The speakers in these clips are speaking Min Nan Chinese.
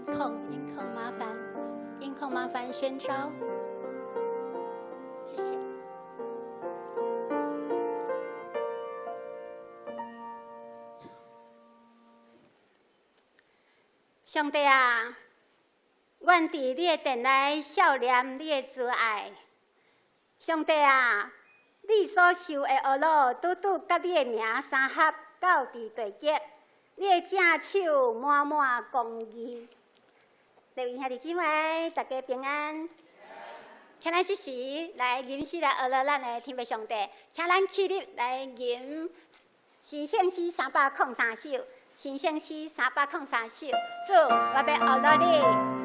控，音控麻煩，音控麻煩宣召，謝謝。上帝啊，阮佇你的殿內數念你的慈愛。上帝啊，你所受的呵咾，拄拄佮你的名相合，到佇地極。你的正手滿滿公義。各位兄弟姊妹，大家平安。請咱這時來吟詩來呵咾咱的天父上帝，請咱起立來吟新聖詩303首，新聖詩三百空三首。主，我欲呵咾你。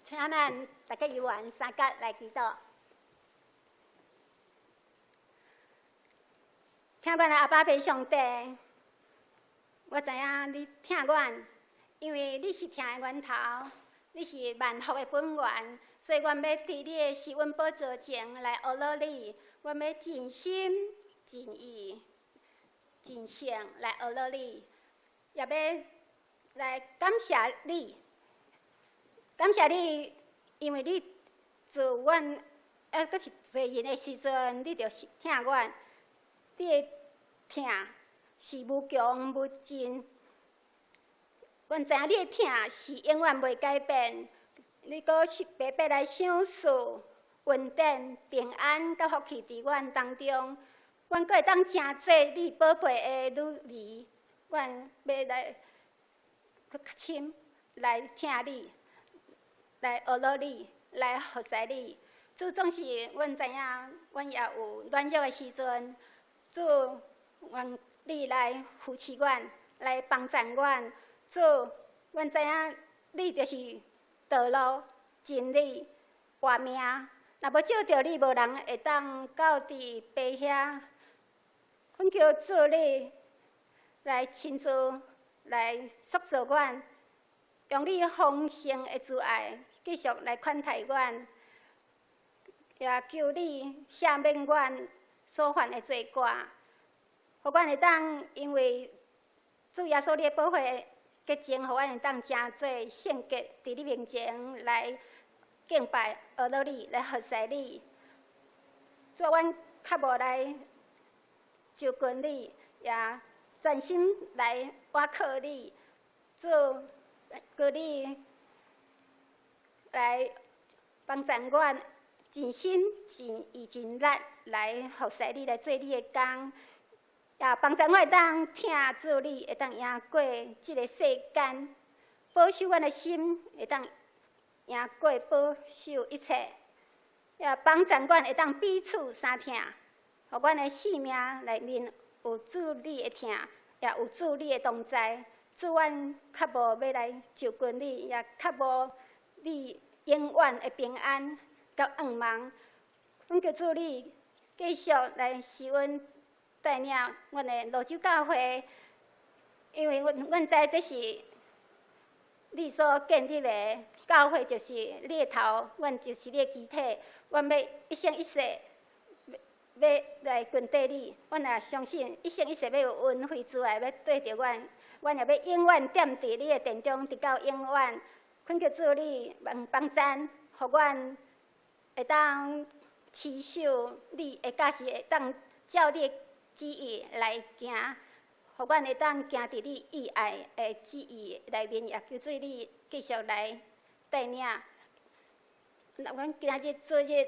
請咱大家有緣三角來祈禱。請阮的阿爸父上帝，我知影你疼阮，因為你是疼的源頭，你是萬福的本源，所以阮欲佇你的施恩寶座前來呵咾你，阮欲盡心、盡意、盡性來呵咾你，也欲來感謝你。感謝你，因為你自阮猶閣是罪人的時陣，你就是疼阮。你的疼是無窮無盡，阮知影你的疼是永遠袂改變。你閣是白白來賞賜恩典、平安佮福氣佇阮當中，阮閣會當成做你寶貝的女兒。阮欲來閣較深來疼你。來呵咾你，來服侍你。主總是阮知影，阮也有軟弱的時陣。主，願你來扶持阮，來幫贊阮。主，阮知影你就是道路、真理、活命。若無藉著你，無人會當到佇父遐。懇求主你來親自來塑造阮。用你豐盛的慈愛繼續來款待阮，也求你赦免阮所犯的罪過，予阮會當因為主耶穌你的寶血潔淨，予阮會當成做聖潔，佇你面前來敬拜、呵咾你，來服侍你。主，阮較無來就近你，也專心來倚靠你。主。求你來幫助阮盡心盡意盡力來服侍你，來做你的工，也幫助我會當疼主你，會當贏過這个世間，保守阮的心會當贏過保守一切，也幫助阮會當彼此相疼，予阮的性命內面有主你的疼，也有主你的同在。主，阮渴慕欲來就近你，也渴慕你永遠的平安佮向望。阮求主你繼續來賜阮帶領阮的蘆洲教會，因為阮知這是你所建立的教會，就是你的頭，阮就是你的肢體。阮欲一生一世欲來跟綴你，阮也相信一生一世欲有恩惠慈愛欲綴著阮，阮也欲永遠踮佇你的殿中，直到永遠。懇求主你幫幫贊，予阮會當持守你的教示，會當照你的旨意來行，予阮會當行佇你意愛的旨意內面，也求主你繼續來帶領。阮今仔日主日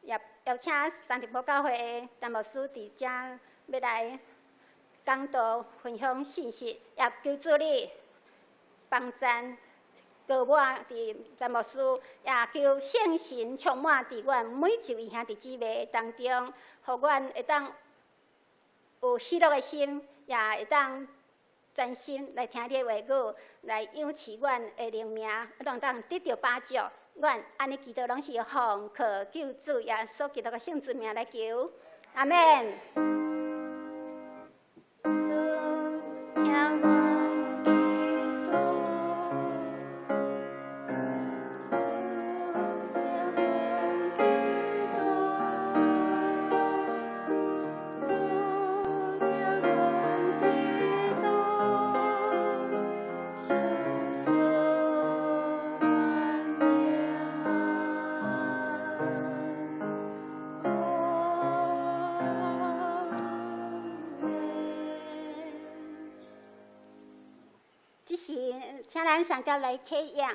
也邀請三重埔教會的陳牧師佇遮欲來講道分享信息，也求主你幫贊膏抹佇陳牧師，也求聖神充滿佇阮每一位兄弟姊妹當中，予阮會當有喜樂的心，也會當專心來聽你的話語，來養飼阮的靈命，攏當得著飽足。阮按呢祈禱攏是奉靠救主耶穌基督的聖尊名來求，阿們。主聽阮祈禱，主聽阮祈禱，主聽阮祈禱，相信阮平安。阿們。這時，請咱三甲來啟用，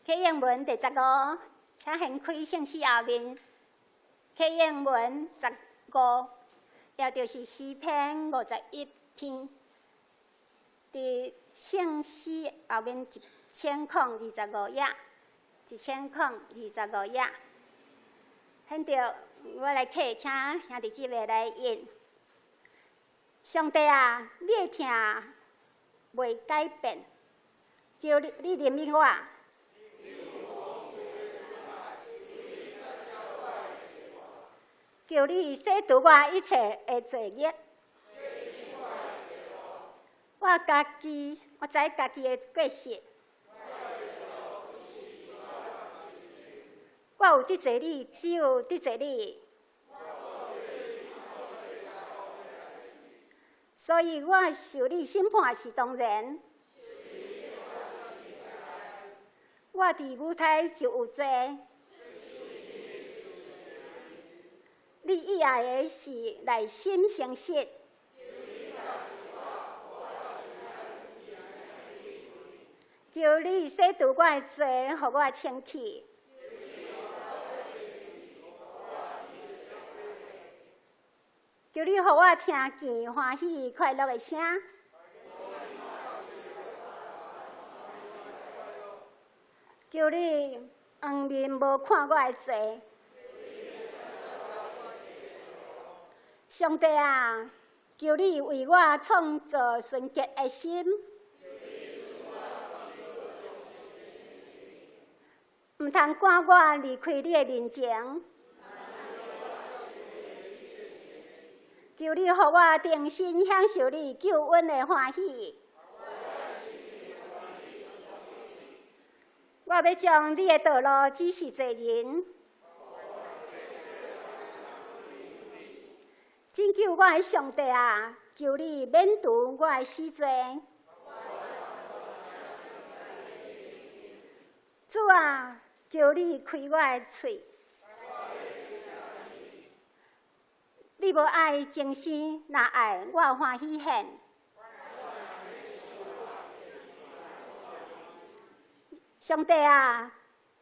啟用文第十五，請掀開聖詩後面，啟用文十五，也就是詩篇51篇，佇聖詩後面1025頁，1025頁。現在我來啟，請兄弟姊妹來應。上帝啊，你的疼袂改變，求你憐憫我。求你洗除我一切的罪孽。我家己，我知家己的過失。我有得罪你，只有得罪你。所以我受你審判是當然。我佇母胎就有罪。你意愛的是內心誠實。求你洗除我的罪，予我清氣。求你予我聽見歡喜快樂的聲。求你黃面無看我的罪。上帝啊，求你為我創造純潔的心。毋通趕我離開你的面前。求你予我重新享受你救恩的歡喜。我欲將你的道路指示濟人。拯救我的上帝啊，求你免除我的死罪。主啊，求你開我的喙。你無愛精神，若愛我歡喜獻。上帝啊，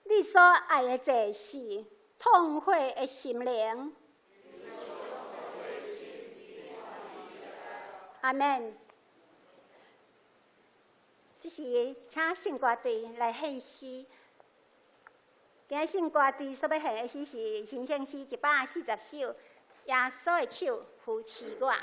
你所愛的祭是痛悔的心靈。阿們。這時請聖歌隊來獻詩。今日聖歌隊所欲獻的詩是神聖詩140首，耶穌的手扶持我。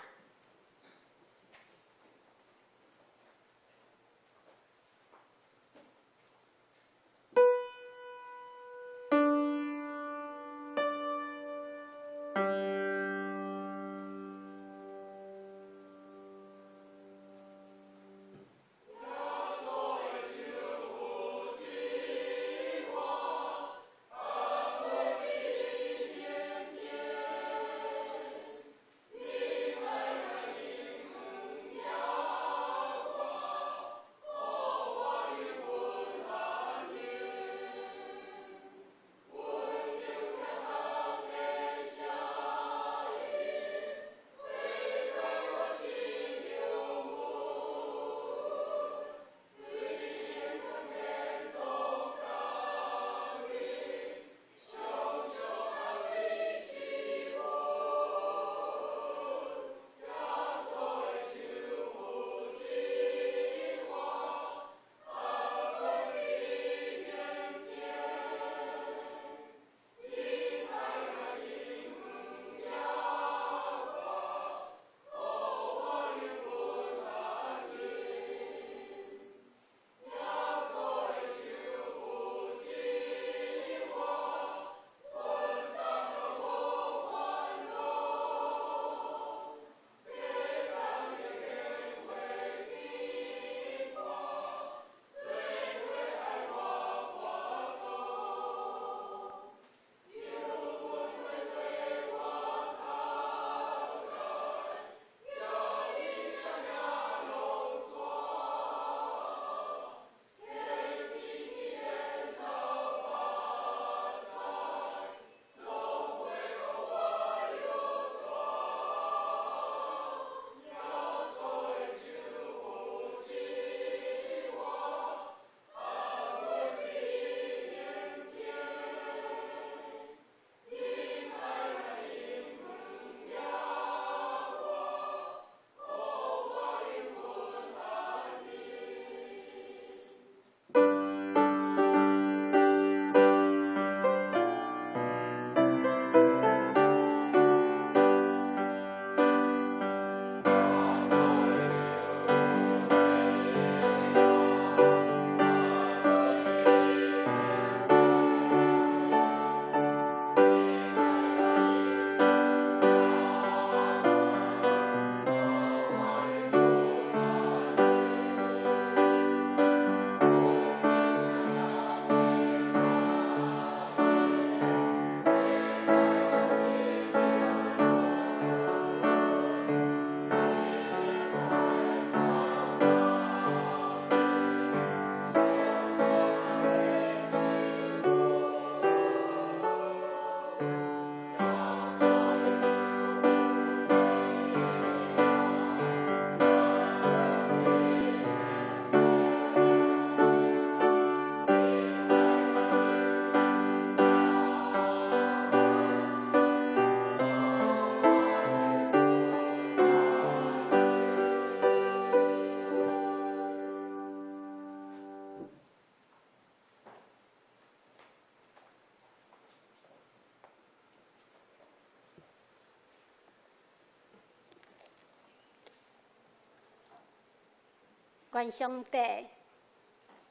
願上帝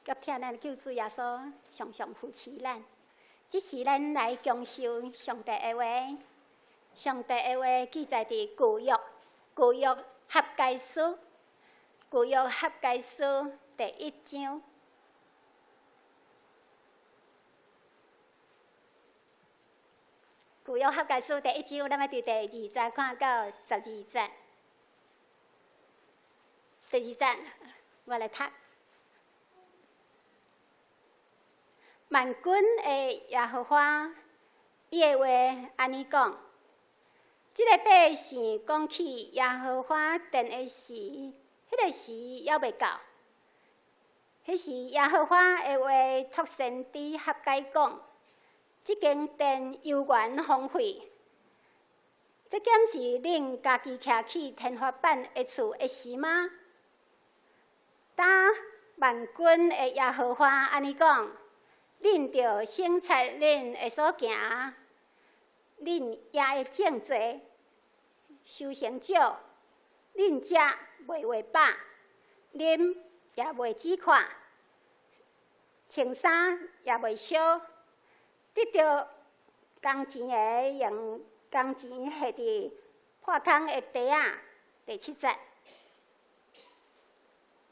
佮疼咱的救主耶穌常常扶持咱。這時咱來享受上帝的話，上帝的話記載佇舊約，舊約哈該書，舊約哈該書第一章。舊約哈該書第一章，咱欲佇第二節看到十二節。第二節，我來讀。萬軍的耶和華，伊的話按呢講：這个百姓講起耶和華殿的時，彼个時猶未到；彼彼時耶和華的話託先知哈該講：這間殿猶原荒廢，這敢是恁家己徛起天花板的厝的時嗎？當萬軍的耶和華按呢講：恁著省察恁的所行，恁也會種濟，收成少，恁食袂會飽，啉也袂止渴，穿衫也袂燒，得著工錢的用工錢下佇破空的袋仔。第七節，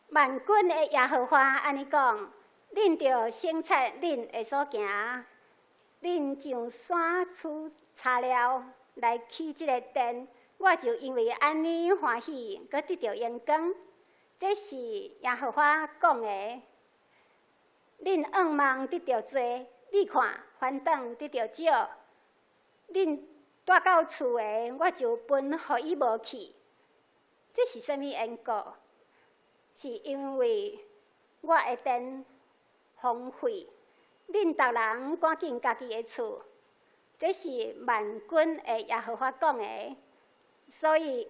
萬軍的耶和華按呢講：恁著省察恁的所行，恁上山取柴料來起這个殿，我就因為按呢歡喜，閣得著榮光。這是耶和華講的。恁向望得著濟，你看反轉得著少。恁帶到厝的，我就分予伊無去。這是啥物緣故？是因為我的殿荒廢，恁逐人趕緊家己的厝。這是萬軍的耶和華講的。所以，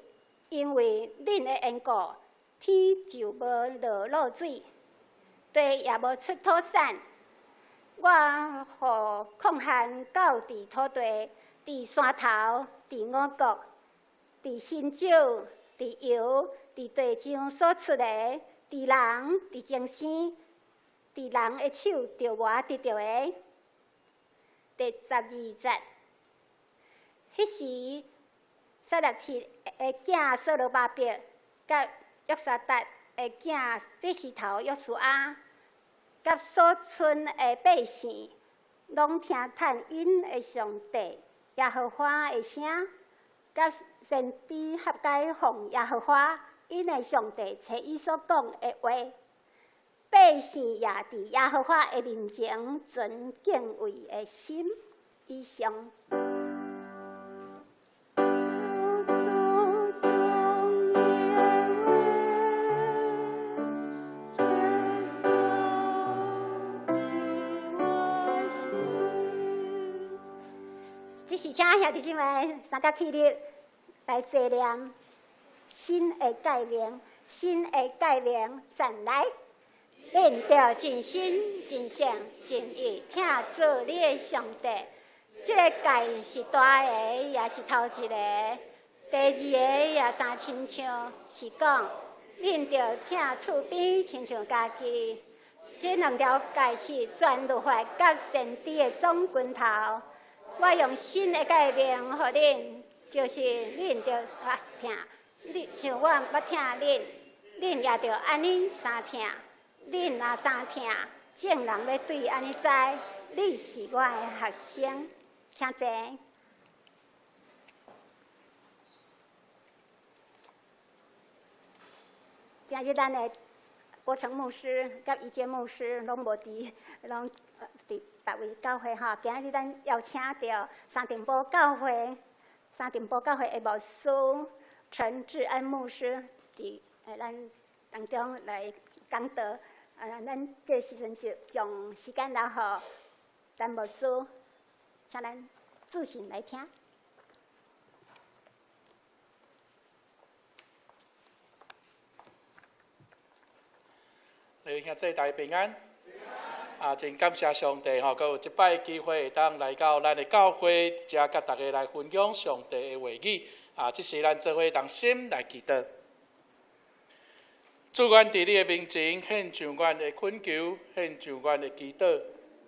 因為恁的緣故，天就無落露水，地也無出土產。我予曠旱到佇土地、佇山頭、佇五穀、佇新酒、佇油、佇地上所出的、佇人、佇精生、佇人的手著磨得著的。第12節，彼時撒勒鐵的囝所羅巴伯，佮約沙達的囝祭司頭約書亞，佮所村的百姓，攏聽趁𪜶的上帝耶和華的聲，佮先知哈該奉耶和華𪜶的上帝揣伊所講的話，百姓也佇耶和華的面前存敬畏的心。以上。主將伊的話堅固佇我心。這是請兄弟姊妹三甲起立來齊念新的誡命，新的誡命，站來。恁著盡心、盡性、盡意疼主你的上帝。這個誡是大个，也是頭一个。第二个也相親像，是講恁著疼厝邊親像家己。這兩條誡是全律法佮先知的總歸頭。我用新的誡命予恁，就是恁著疼，恁像我捌疼恁，恁也著按呢相疼。恁若相疼，眾人欲對按呢知，你是我的學生。請坐。今日咱的國成牧師佮宜堅牧師攏無佇，攏佇別位教會吼。今日咱邀請著三重埔教會，三重埔教會的牧師陳志恩牧師佇咱當中來講道。咱這時陣就將時間留予陳牧師，請咱仔細來聽。各位兄弟大家平安。啊，真感謝上帝吼，閣有這擺機會會當來到咱的教會，遮佮大家來分享上帝的話語。啊，這時咱做伙同心來祈禱。主，阮佇你的面前獻上阮的懇求，獻上阮的祈禱。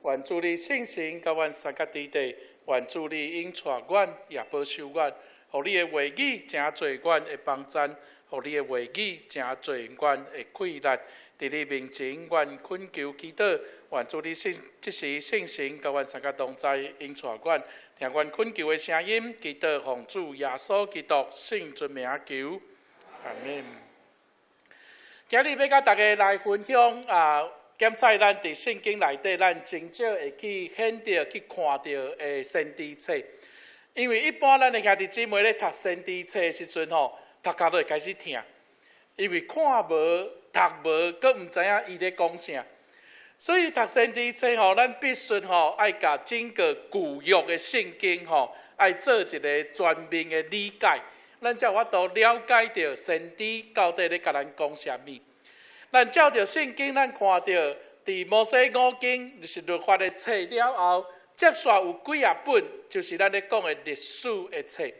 願主你聖神佮阮相佮佇地，願主你引帶阮，也保守阮，予你的話語成做阮的幫贊，予你的話語成做阮的氣力。佇你面前，阮懇求祈禱，願主你聖這時聖神佮阮相佮同在，引帶阮，聽阮懇求的聲音，祈禱奉主耶穌基督聖尊名求，阿們。今日欲佮大家來分享啊，檢查咱佇聖經內底，咱真少會去顯著去看著的先知冊。因為一般咱的兄弟姊妹咧讀先知冊的時陣吼，頭殼都會開始疼，因為看無讀無，閣毋知影伊咧講啥。所以讀先知冊吼，咱必須吼愛共整個舊約的聖經吼，愛做一个全面的理解，咱才有法度了解著先知到底咧共咱講啥物。咱照著聖經，咱看著佇摩西五經就是律法的冊了後，接續有幾仔本，就是咱咧講的歷史的冊。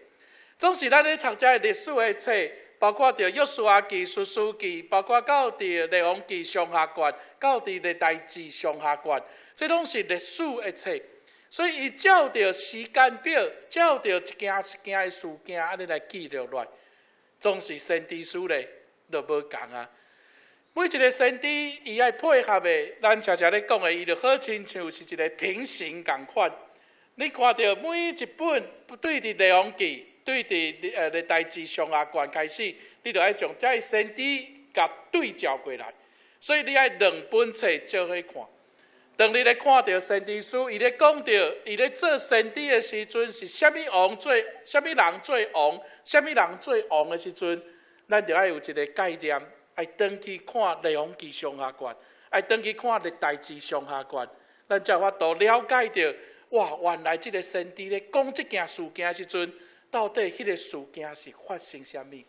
總是咱咧讀這个歷史的冊，包括著約書亞記、士師記，包括到佇列王紀上下卷，到佇歷代志上下卷，這攏是歷史的冊。所以伊照著時間表，照著一件一件的事件，按呢來記錄落來。總是先知書咧，就無仝啊。每一个先知，伊愛配合的，咱常常咧講的，伊就好親像是一个平行仝款。你看著每一本對佇列王紀，對佇歷代志上下卷開始，你就愛將這个先知共對照過來。所以你愛兩本冊做伙看。當你咧看著先知書，伊咧講著，伊咧做先知的時陣，是啥物王做，啥物人做王，啥物人做王的時陣，咱就愛有一个概念，愛轉去看列王紀上下卷，愛轉去看歷代志上下卷，咱才有法度了解著，哇，原來這个先知咧講這件事件的時陣，到底彼個事件是發生啥物？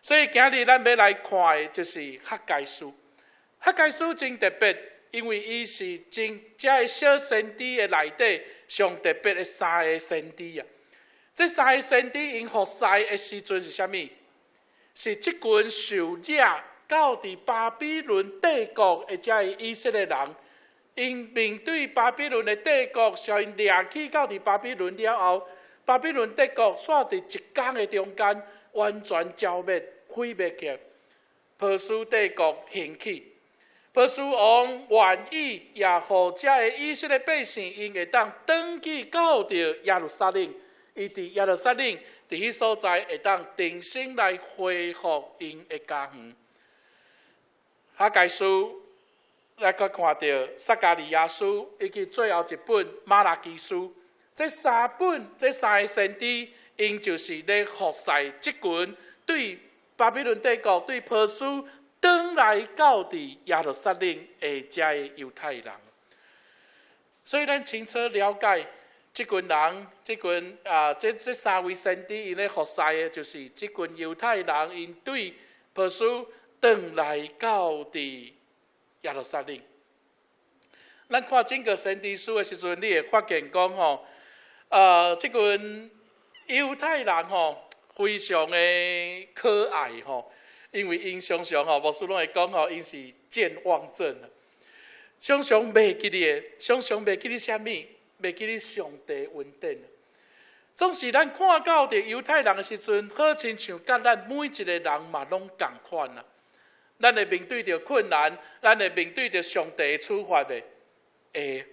所以今日咱欲來看的，就是哈該書。哈該書真特別，因為伊是真這个小先知的內底上特別的三个先知啊。這三个先知𪜶服侍的時陣是啥物？是這群受掠到佇巴比倫帝國的這个以色列人，𪜶面對巴比倫的帝國，予𪜶掠去到佇巴比倫了後，巴比倫帝國煞佇一工的中間完全剿滅、毀滅去，波斯帝國興起。波斯王願意也予這个以色列百姓，𪜶會當轉去到著耶路撒冷，伊佇耶路撒冷佇彼所在會當重新來恢復𪜶的家園。哈該書，咱閣看著撒迦利亞書，以及最後一本瑪拉基書，這三本這三个先知，𪜶就是咧服侍這群對巴比倫帝國對波斯轉來到佇耶路撒冷的這个猶太人。所以咱清楚了解，這群人，這群啊，這三位先知，𪜶咧服侍的，就是這群猶太人，𪜶對波斯轉來到佇耶路撒冷。咱看整個先知書的時陣，你會發現講吼，這群猶太人吼，非常的可愛吼，因為𪜶常常吼，牧師攏會講吼，𪜶是健忘症啊，常常袂記得，常常袂記得啥物，袂記得上帝恩典。總是咱看到佇猶太人的時陣，好親像佮咱每一個人嘛攏仝款啊。咱會面對著困難，咱會面對著上帝的處罰的，會。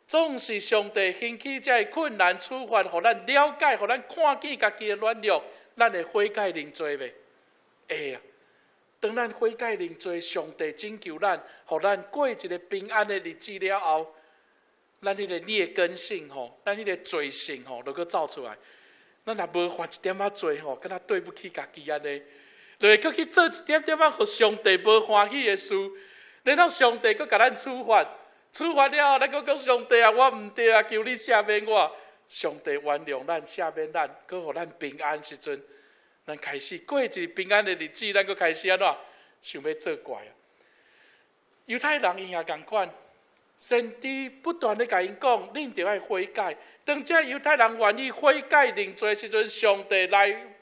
總是上帝興起這个困難處罰，予咱了解，予咱看見家己的軟弱，咱會悔改認罪袂？會啊！當咱悔改認罪，上帝拯救咱，予咱過一个平安的日子了後，咱彼个劣根性吼，咱彼个罪性吼，就閣走出來。咱若無犯一點仔罪吼，敢若對不起家己按呢，就會閣去做一點點仔予上帝無歡喜的事，然後上帝閣共咱處罰，處罰了後，咱閣講上帝啊，我毋對啊，求你赦免我。上帝原諒咱，赦免咱，閣予咱平安時陣，咱開始過一个平安的日子，咱閣開始按怎想欲作怪啊？猶太人𪜶也仝款，先知不斷咧共𪜶講，恁著愛悔改。當這猶太人願意悔改認罪時陣，上帝來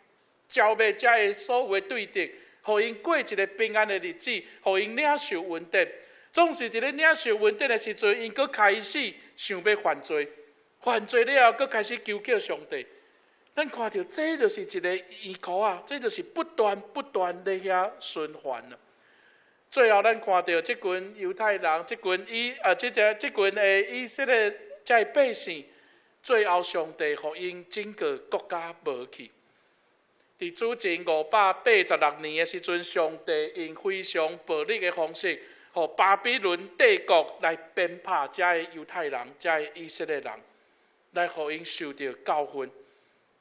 剿滅這个所有的對敵，予𪜶過一个平安的日子，予𪜶領受恩典。總是佇咧領受恩典的時陣，𪜶閣開始想欲犯罪，犯罪了後，閣開始求叫上帝。咱看著這就是一个圓箍啊，這就是不斷不斷咧遐循環啊。最後，咱看著這群猶太人，這群以啊，這個這群的以色列這个百姓，最後上帝予𪜶整个國家無去。佇主前586年的時陣，上帝用非常暴力的方式，予巴比倫帝國來鞭打這个猶太人、這个以色列人，來予𪜶受著教訓，予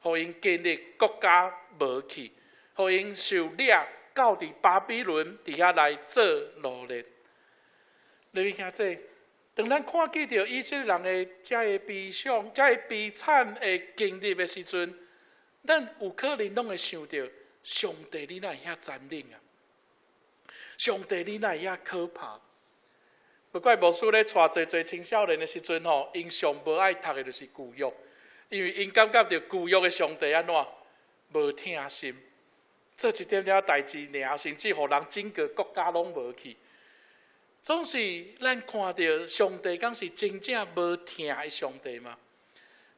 𪜶經歷國家無去，予𪜶受掠到佇巴比倫佇遐來做奴隸。你聽這，當咱看見著以色列人的遮个悲傷、遮个悲慘的經歷的時陣，咱有可能攏會想著：上帝你哪會遐殘忍啊？上帝你哪會遐可怕？不怪牧師咧帶濟濟青少年的時陣吼，𪜶上無愛讀的就是舊約，因為𪜶感覺著舊約的上帝按怎無疼心，做一點點代誌爾，甚至予人整個國家攏無去。總是咱看著上帝，敢是真正無疼的上帝嗎？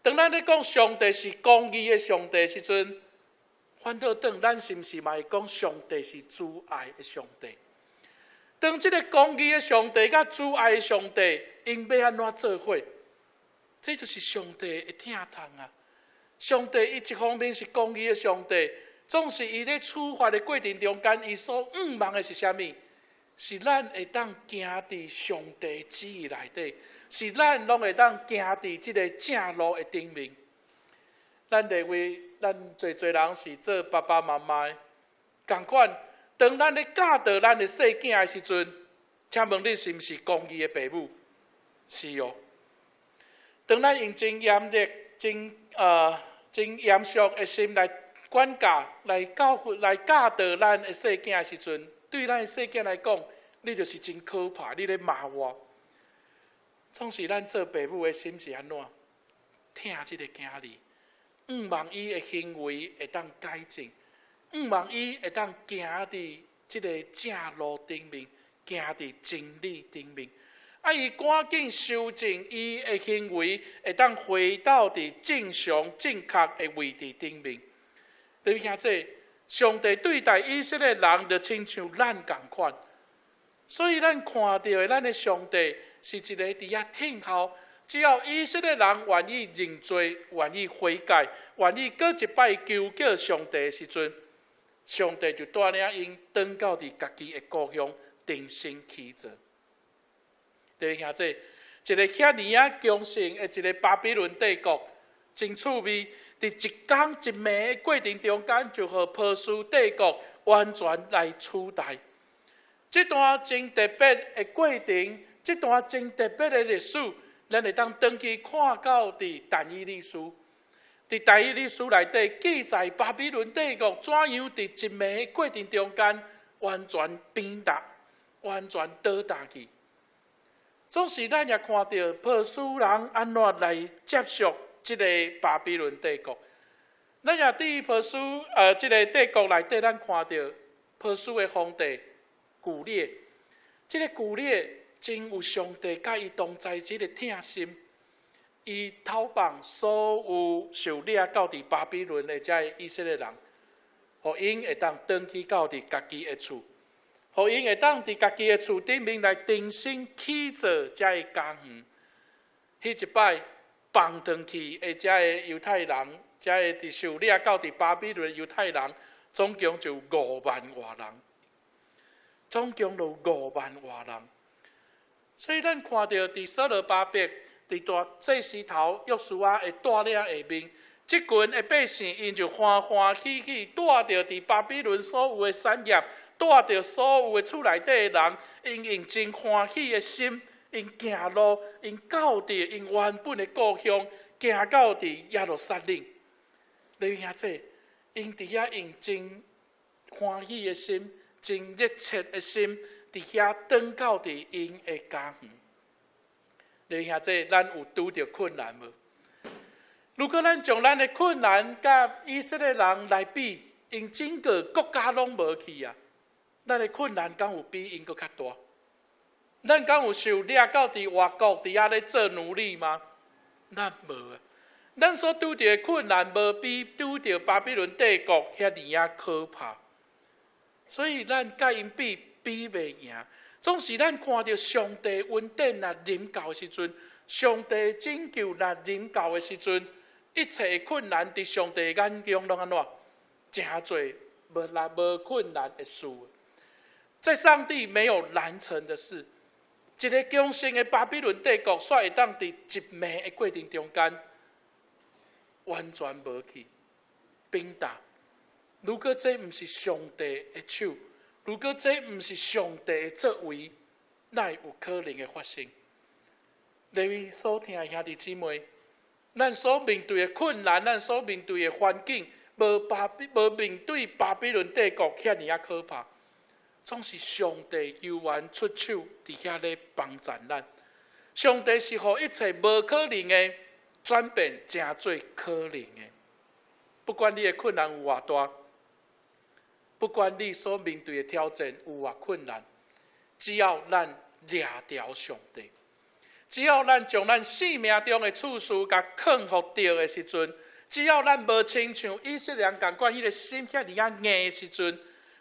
當咱咧講上帝是公義的上帝時陣，反倒轉咱是毋是嘛會講上帝是慈愛的上帝？當這个公義的上帝佮慈愛的上帝，𪜶欲按怎做伙？這就是上帝的疼痛啊！上帝伊一方面是公義的上帝，總是伊咧處罰的過程中間，伊所向望的是啥物？是咱會當行佇上帝旨意內底，是咱攏會當行佇這个正路的頂面。咱認為，咱濟濟人是做爸爸媽媽的，仝款。當咱咧教導咱的細囝的時陣，請問你是毋是公義的爸母？是哦。當咱用真嚴厲、真嚴肅的心來管教、來教訓、來教導咱的細囝的時陣，對咱的細囝來講，你就是真可怕，你咧罵我。總是咱做爸母的心是按怎？疼這个囝兒，向望伊的行為會當改進。向望伊會當行佇這个正路頂面，行佇真理頂面。啊，伊趕緊修正伊的行為，會當回到佇正常正確的位置頂面。你聽這，上帝對待以色列人，就親像咱仝款。所以咱看著的咱的上帝是一个佇遐聽候，只要以色列人願意認罪、願意悔改、願意閣一擺求叫上帝的時陣，上帝就帶領𪜶轉到佇家己的故鄉，重新起造。弟兄姊，一个遐爾仔強盛的一个巴比倫帝國，真趣味，佇一工一暝的過程中間，就予波斯帝國完全來取代。這段真特別的過程，這段真特別的歷史，咱會當轉去看到佇但以理書。佇但以理書內底記載巴比倫帝國怎樣佇一暝的過程中間完全崩塌、完全倒塌去。總是咱也看著波斯人按怎來接續這个巴比倫帝國。咱也佇波斯這个帝國內底，咱看著波斯的皇帝古列，這个古列真有上帝佮伊同在這个疼心。伊討放所有受掠到佇巴比倫的遮个以色列人，予𪜶會當轉去到佇家己的厝，予𪜶會當佇家己的厝頂面來重新起造遮个家園。彼一擺放轉去的遮个猶太人，遮个佇受掠到佇巴比倫的猶太人，總共就5萬外人，總共就五萬外人。所以咱看著佇所羅巴伯，佇大祭司頭約書亞的帶領下面，這群的百姓，𪜶就歡歡喜喜帶著佇巴比倫所有的產業，帶著所有的厝內底的人，𪜶用真歡喜的心，𪜶行路，𪜶到佇𪜶原本的故鄉，行到佇耶路撒冷。你聽這，𪜶佇遐用真歡喜的心，真熱切的心，佇遐轉到佇𪜶的家園。你聽這，咱有拄著困難無？如果咱將咱的困難佮以色列人來比，𪜶整個國家攏無去啊！咱的困難敢有比𪜶閣較大？咱敢有受掠到佇外國佇遐咧做奴隸嗎？咱無啊！咱所拄著的困難，無比拄著巴比倫帝國遐爾仔可怕。所以咱佮𪜶比，比袂贏。總是咱看著上帝恩典若臨到的時陣，上帝拯救若臨到的時陣，一切的困難佇上帝眼中攏按怎？誠濟無難無困難的事。在上帝沒有難成的事。一个強盛的巴比倫帝國，煞會當佇一暝的過程中間完全無去崩塌。如果這毋是上帝的手，如果這毋是上帝的作為，哪會有可能會發生？各位所聽的兄弟姊妹，咱所面對的困難，咱所面對的環境，無面對巴比倫帝國遐爾仔可怕，總是上帝猶原出手佇遐咧幫贊咱。上帝是予一切無可能的轉變成做可能的。不管你的困難有偌大，不管你所面對的挑戰有偌困難，只要咱掠牢上帝，只要咱將咱生命中的次序共囥予對的時陣，只要咱無親像以色列人仝款彼个心遐爾仔硬的時陣，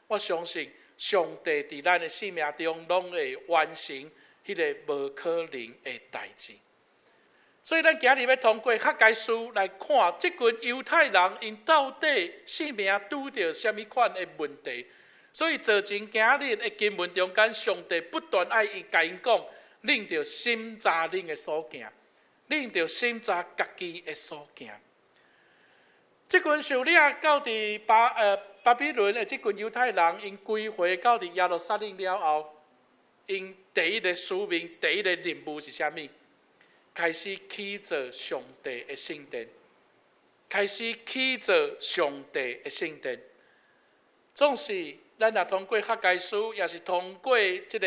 我相信上帝佇咱的生命中攏會完成彼个無可能的代誌。所以，咱今日欲通過哈該書來看，這群猶太人𪜶到底生命拄著啥物款的問題。所以，造成今日的經文中間，上帝不斷愛伊共𪜶講，恁著審查恁的所行，恁著審查家己的所行。這群受掠到佇巴比倫的這群猶太人，𪜶歸回到佇耶路撒冷了後，𪜶第一个使命、第一个任務是啥物？開始起造上帝的聖殿，開始起造上帝的聖殿。總是咱若通過哈該書，抑是通過這个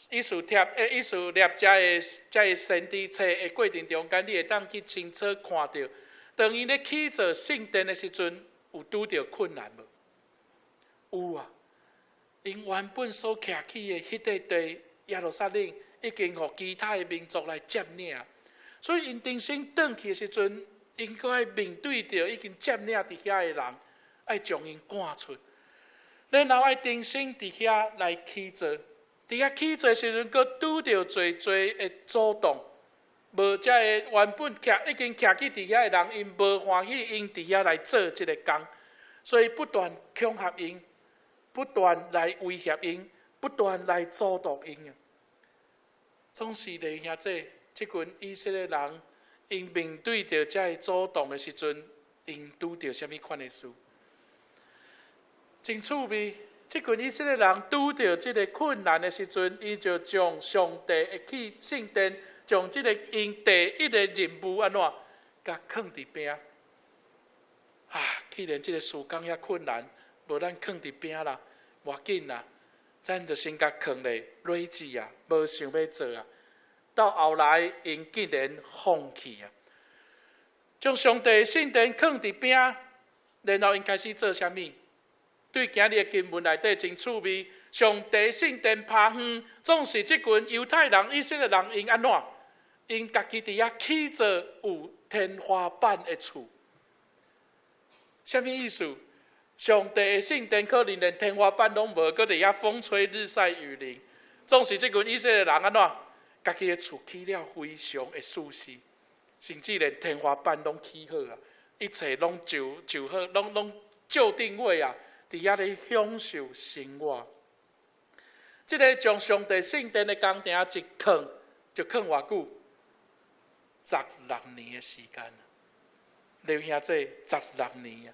以斯帖這个先知冊的過程中間，你會當去清楚看著，當𪜶咧起造聖殿的時陣，有拄著困難無？有啊，𪜶原本所徛起的彼塊地耶路撒冷，已經予其他的民族來佔領，所以𪜶重新轉去的時陣，𪜶閣愛面對著已經佔領佇遐的人，愛將𪜶趕出，然後愛重新佇遐來起造，佇遐起造的時陣，閣拄著濟濟的阻擋，無這個原本徛已經徛起佇遐的人，𪜶無歡喜，𪜶佇遐來做這个工，所以不斷恐嚇𪜶，不斷來威脅𪜶，不斷來阻擋𪜶。總是咧兄弟，這群以色列人，𪜶面對著這个阻擋的時陣，𪜶拄著啥物款的事？真趣味，這群以色列人拄著這个困難的時陣，𪜶就將上帝的起聖殿，將這个𪜶第一个任務按怎，共囥佇邊。啊，既然這个事工遐困難，無咱囥佇邊啦，無要緊啦。咱就先共囥咧，累積啊，無想欲做啊。到後來，𪜶竟然放棄啊，將上帝聖殿囥佇邊，然後𪜶開始做啥物？對今日的經文內底真趣味，上帝聖殿拍遠，總是這群猶太人、以色列人𪜶按怎？𪜶家己佇遐起造有天花板的厝，啥物意思？上帝的聖殿可能連天花板攏無，閣佇遐風吹日曬雨淋。總是這群以色列人按怎？家己的厝起了非常的舒適，甚至連天花板攏起好啊，一切攏就就好，攏攏就定位啊，佇遐咧享受生活。這个將上帝聖殿的工程一囥，就囥偌久？十六年的時間。劉兄弟，十六年啊！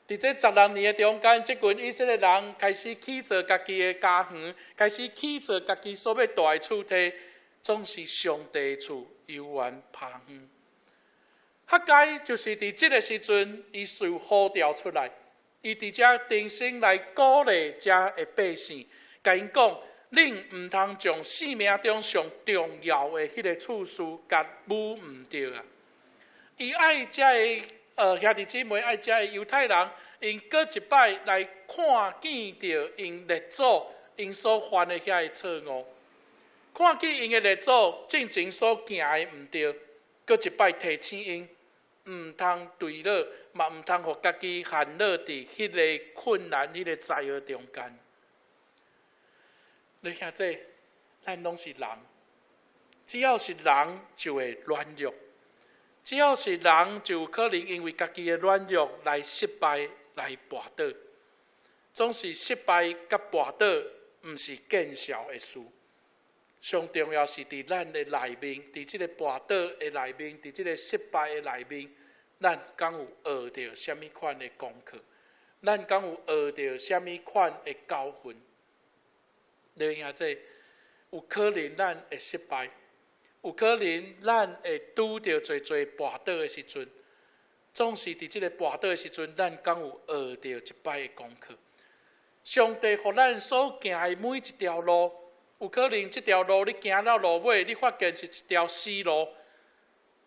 佇這十六年的中間，這群以色列人開始起造家己的家園，開始起造家己所欲蹛的厝體，總是上帝厝猶原拍遠。哈該就是佇這个時陣，伊受呼召出來，伊佇遮重新來鼓勵遮的百姓，共𪜶講：恁毋通將生命中上重要的彼个次序共舞毋著啊！伊愛遮的兄弟姊妹，愛遮的猶太人，𪜶閣一擺來看見著𪜶列祖𪜶所犯的遐个錯誤，看見𪜶的列祖進前所行的毋對，閣一擺提醒𪜶，毋通墜落，嘛毋通予家己陷落佇彼个困難、彼个災禍中間。你兄弟，咱攏是人，只要是人就會軟弱。只要是人，就有可能因為家己的軟弱來失敗、來跋倒。總是失敗佮跋倒，毋是見笑的事。上重要是佇咱的內面，佇這个跋倒的內面，佇這个失敗的內面，咱敢有學著啥物款的功課？咱敢有學著啥物款的教訓？你兄弟，有可能咱會失敗，有可能咱會拄著濟濟跋倒的時陣。總是佇這个跋倒的時陣，咱敢有學著一擺的功課。上帝予咱所行的每一條路，有可能這條路你行到路尾，你發現是一條死路。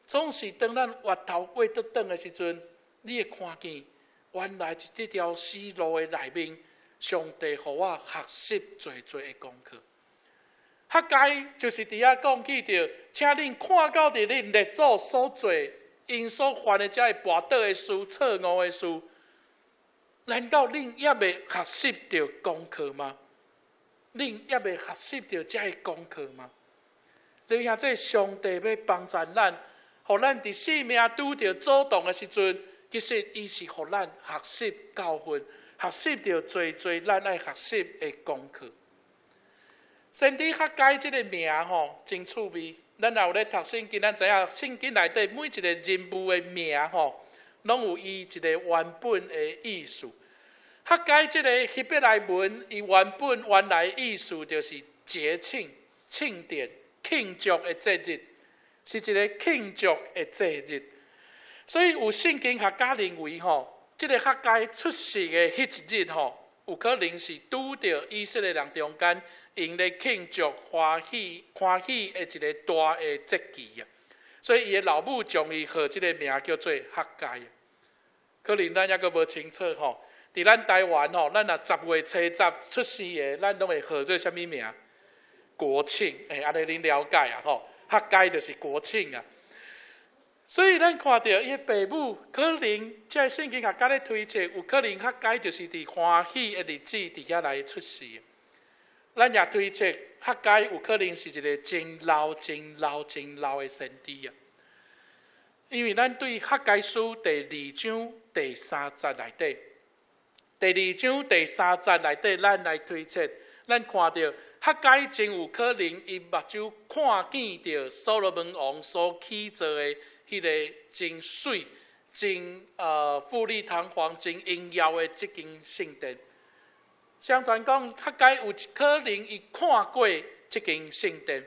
總是當咱回頭過倒轉的時陣，你會看見原來佇這條死路的內面，上帝予我學習濟濟的功課。哈該就是佇遐講起著，請恁看到佇恁列祖所做，𪜶所犯的這个跋倒的事、錯誤的事，難道恁猶未學習著功課嗎？恁猶未學習著這个功課嗎？你聽這上帝欲幫助咱，予咱佇生命拄著阻擋的時陣，其實伊是予咱學習教訓，學習著濟濟咱愛學習的功課。先知哈該這个名吼，真趣味。咱若有咧讀聖經，咱知影聖經內底每一個人物的名吼，攏有伊一個原本的意思。哈該這个希伯來文，伊原本原來意思就是節慶、慶典、慶祝的節日，是一個慶祝的節日。所以有聖經學家認為吼，這个哈該出世的彼一日吼，有可能是拄著以色列人中間𪜶咧慶祝歡喜歡喜的一個大的節期啊。所以伊的老母將伊號這个名叫做哈該。可能咱猶閣無清楚吼，佇咱台灣吼，咱若10月初十出世的，咱攏會號做啥物名？國慶，欸，按呢恁了解啊吼？哈該就是國慶啊。所以咱看著伊的爸母，可能這个聖經學家咧推測，有可能哈該就是佇歡喜的日子佇遐來出世。咱也推測，哈該有可能是一個真老、真老、真老的先知啊。因為咱對哈該書第二章第三節內底，第二章第三節內底，咱來推測，咱看著哈該真有可能伊目睭看見著所羅門王所起造的彼个真媠、真富麗堂皇、真榮耀的這間聖殿。相傳講，哈該有可能伊看過這間聖殿，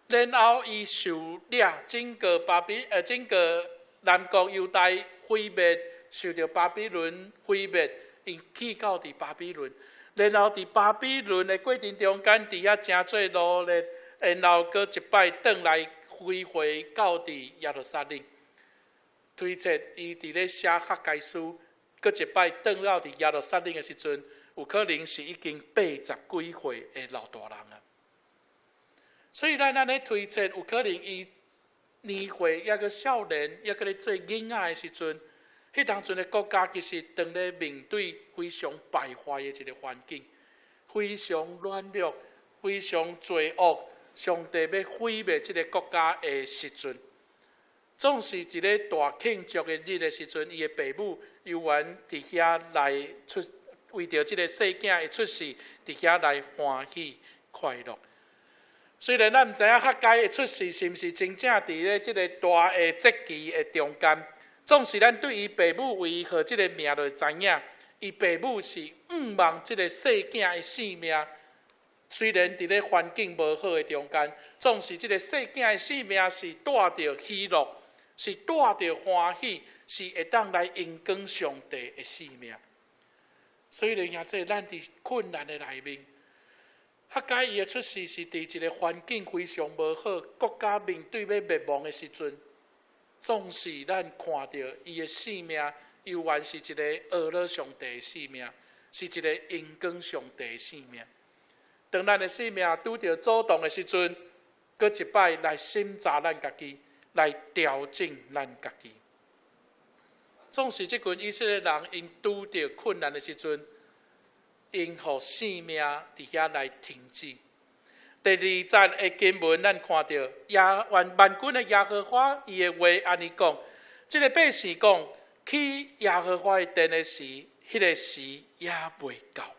然後伊受掠整個巴比整個南國猶大毀滅，受著巴比倫毀滅，𪜶去到佇巴比倫，然後佇巴比倫的過程中間，佇遐誠濟努力，然後閣一擺轉來歸回到佇耶路撒冷。推測伊佇咧寫哈該書，閣一擺轉到佇耶路撒冷的時陣，有可能是已經80幾歲的老大人啊。所以咱按呢推測，有可能伊年歲猶閣少年，猶閣咧做囡仔的時陣，彼當陣的國家其實當咧面對非常敗壞的一個環境，非常軟弱，非常罪惡，上帝欲毀滅這个國家的時陣，總是佇咧大慶祝的日的時陣，伊的爸母猶原佇遐來出，為著這个細囝的出世，佇遐來歡喜快樂。雖然咱毋知影哈該的出世是毋是真正佇咧這个大的節期的中間，總是咱對伊爸母為伊號這个名就會知影，伊爸母是向望這个細囝的性命。雖然佇咧環境無好的中間，總是這个細囝的性命是帶著喜樂，是帶著歡喜，是會當來榮光上帝的性命。所以咧，兄弟，咱佇困難的內面，哈該伊的出世是佇一個環境非常無好、國家面對欲滅亡的時陣，總是咱看著伊的性命，猶原是一個學了上帝的性命，是一個榮光上帝的性命。當咱的生命拄著阻擋的時陣，閣一擺來審查咱家己，來調整咱家己。總是這群以色列人，𪜶拄著困難的時陣，𪜶予生命佇遐來停止。第二節的經文，咱看著耶萬萬軍的耶和華伊的話按呢講，這个百姓講起耶和華的殿的時，彼个時猶未到。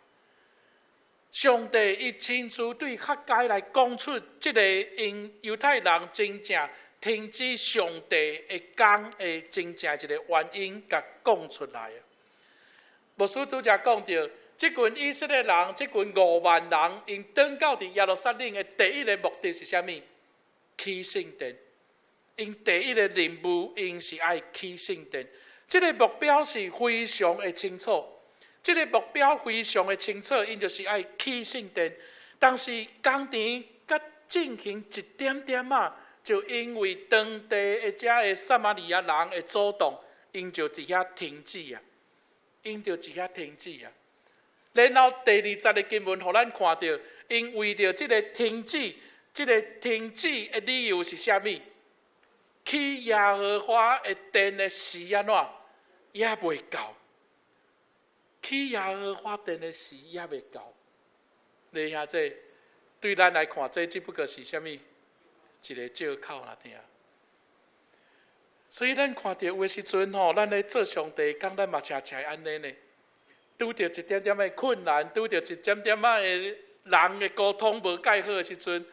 上帝伊親自對哈該來講出這个𪜶猶太人真正停止上帝的工的真正一個原因，共講出來。牧師拄才講著，這群以色列人，這群5萬人，𪜶轉到佇耶路撒冷的第一个目的是啥物？起聖殿。𪜶第一个任務，𪜶是愛起聖殿。這个目標是非常的清楚。這个目標非常的清楚，𪜶就是愛起聖殿。但是工程才進行一點點仔，就因為當地的遮个撒瑪利亞人的阻擋，𪜶就佇遐停止啊，𪜶就佇遐停止啊。然後第二節的經文，予咱看著，𪜶為著這个停止，這个停止的理由是啥物？起耶和華的殿的時按怎？猶未到。起耶和華殿的時猶未到。你兄這對咱來看，這只不過是啥物？一个借口啦，聽。所以咱看著有的時陣吼，咱咧做上帝，敢咱嘛常常會按呢呢？拄著一點點的困難，拄著一點點仔的人的溝通無蓋好的時陣，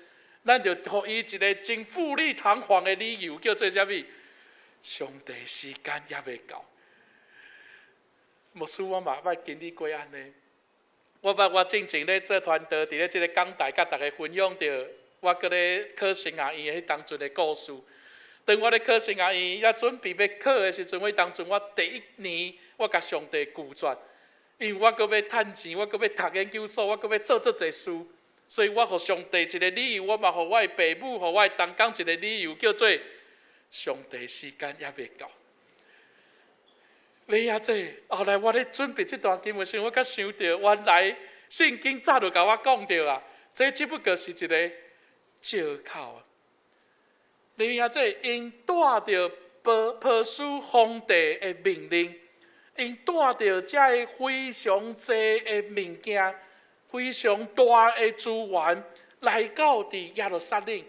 咱就予伊一个真富麗堂皇的理由，叫做啥物？上帝時間猶未到。牧師我嘛捌經歷過按呢。我捌我進前咧做傳道，佇咧這个講台佮大家分享著，我閣咧考神學院彼當陣的故事。當我咧考神學院，也準備欲考的時陣，彼當陣我第一年，我共上帝拒絕，因為我閣欲趁錢，我閣欲讀研究所，我閣欲做足濟事，所以我予上帝一个理由，我嘛予我的爸母，予我的同工一个理由，叫做上帝時間猶未到。你啊，這後來我咧準備這段經文時，我才想著，原來聖經早就共我講著啊，這只不過是一个借口啊。你啊，這𪜶帶著波斯皇帝的命令，𪜶帶著遮个非常濟的物件，非常大的資源來到佇耶路撒冷。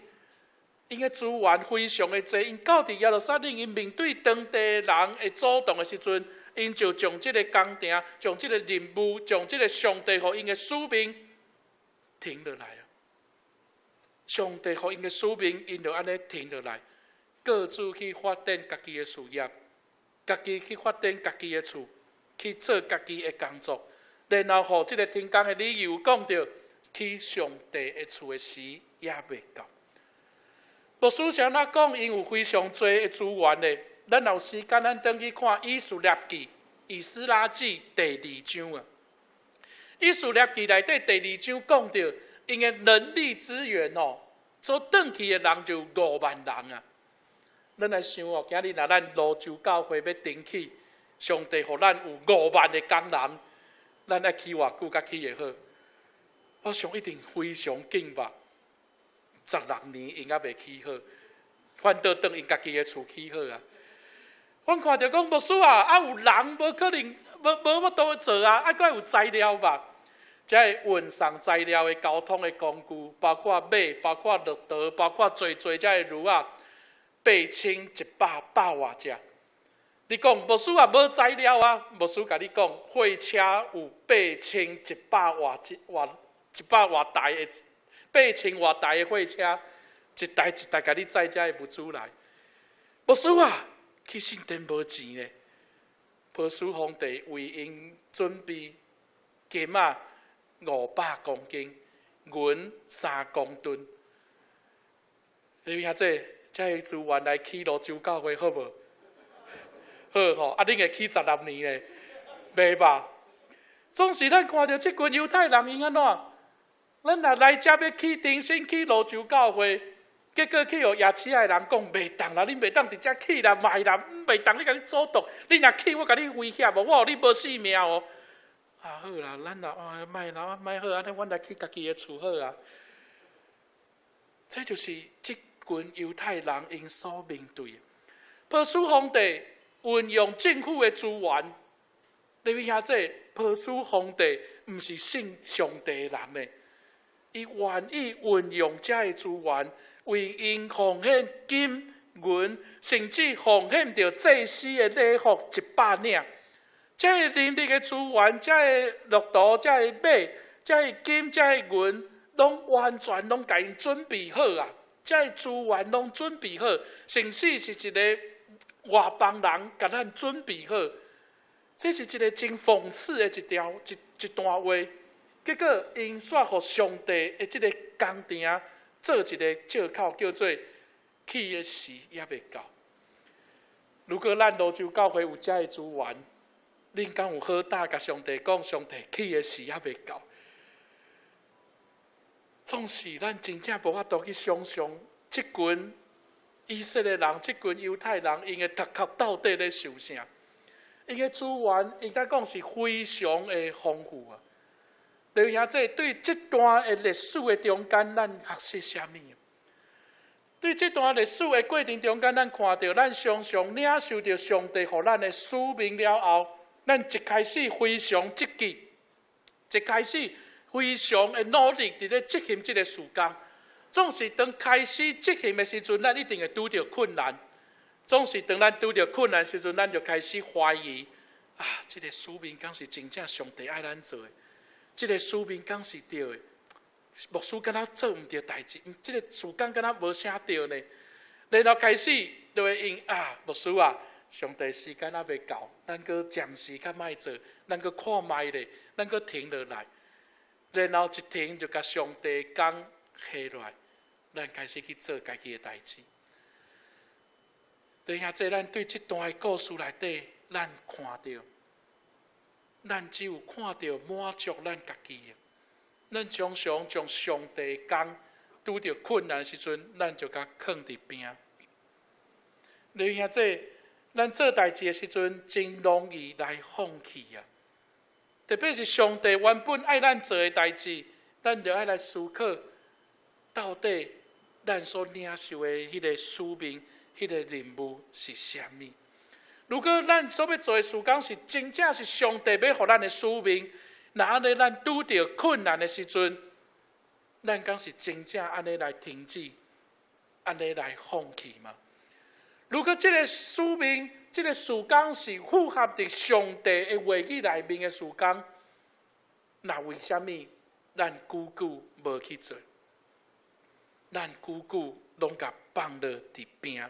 𪜶的資源非常的濟，𪜶到佇耶路撒冷，𪜶面對當地人的阻擋的時陣，𪜶就將這个工程、將這个任務、將這个上帝予𪜶的使命停落來啊！上帝予𪜶的使命，𪜶就按呢停落來，各自去發展家己的事業，家己去發展家己的厝，去做家己的工作，然後予這个停工的理由講著，起上帝的厝的時猶未到。牧師是按怎講？𪜶有非常濟的資源的。咱若有時間，咱轉去看《以斯帖記》《以斯拉記》第二章啊。《以斯帖記》內底第二章講著，𪜶的人力資源哦，所轉去的人就5萬人啊。咱來想哦，今日若咱蘆洲教會欲重起，上帝予咱有五萬的工人，咱愛起偌久才起會好？我想一定非常緊吧。16年𪜶猶未起好，反倒轉𪜶家己的厝起好啊！阮看著講牧師啊，啊有人無可能無法度做啊，啊閣有材料吧？遮个運送材料的交通的工具，包括馬，包括駱駝，包括濟濟遮个驢仔，8100外隻。你講牧師啊，無材料啊？牧師共你講，貨車有8100外隻外一百外台的。八千外台的貨車，一台一台共你載遮个物資來。牧師啊，起聖殿無錢咧。波斯皇帝為𪜶準備金仔500公斤，銀3公噸。你聽這遮个資源來起蘆洲教會好無？好吼，啊，恁會起16年咧，袂吧？總是咱看著這群猶太人𪜶按怎？咱若來遮欲起重新起蘆洲教會，結果去予夜市的人講袂當啦，恁袂當佇遮起啦，莫啦，袂當，你共你阻擋，你若起，我共你威脅哦，我予你無性命哦。啊好啦，咱若哦莫啦，莫好，按呢阮來起家己的厝好啊。這就是這群猶太人𪜶所面對的。波斯皇帝運用政府的資源，你聽這波斯皇帝毋是信上帝的人呢。伊願意運用遮个資源，為𪜶奉獻金銀，甚至奉獻著祭司的禮服100領。遮个人力的資源，遮个駱駝，遮个馬，遮个金，遮个銀，攏完全攏共𪜶準備好啊！遮个資源攏準備好，甚至是一个外邦人共咱準備好。這是一個真諷刺的一條一一段話。結果，𪜶煞予上帝的這個工程做一個借口，叫做起的時猶未到。如果咱蘆洲教會有遮的資源，恁敢有好膽共上帝講，上帝起的時猶未到？總是咱真正無法度去想象，這群以色列人、這群猶太人，𪜶的頭殼到底咧想啥？𪜶的資源應該講是非常的豐富啊！弟兄姊妹，對這段的歷史的中間，咱學習啥物？對這段歷史的過程中間，咱看著咱常常領受著上帝予咱的使命了後，咱一開始非常積極，一開始非常的努力，佇咧執行這个事工。總是當開始執行的時陣，咱一定會拄著困難。總是當咱拄著困難時陣，咱就開始懷疑：啊，這个使命敢是真正上帝愛咱做的？這个使命敢是對的？牧師敢若做毋對代誌，這个事工敢若無啥對呢？然後開始就會用啊，牧師啊，上帝時間猶未到，咱閣暫時較莫做，咱閣看覓咧，咱閣停落來。然後一停就共上帝工下落來，咱開始去做家己的代誌。弟兄姊妹，咱對這段的故事內底，咱看著，咱只有看著滿足咱家己的。咱常常將上帝工拄著困難時陣，咱就共囥佇邊。弟兄姊妹，咱做代誌的時陣，真容易來放棄啊！特別是上帝原本愛咱做的代誌，咱就愛來思考，到底咱所領受的彼个使命、彼个任務是啥物？如果咱所欲做的事工是真正是上帝欲予咱的使命，若按呢咱拄著困難的時陣，咱敢是真正按呢來停止，按呢來放棄嗎？如果這个使命、這个事工是符合佇上帝的話語內面的事工，那為啥物咱久久無去做？咱久久攏共放落佇邊？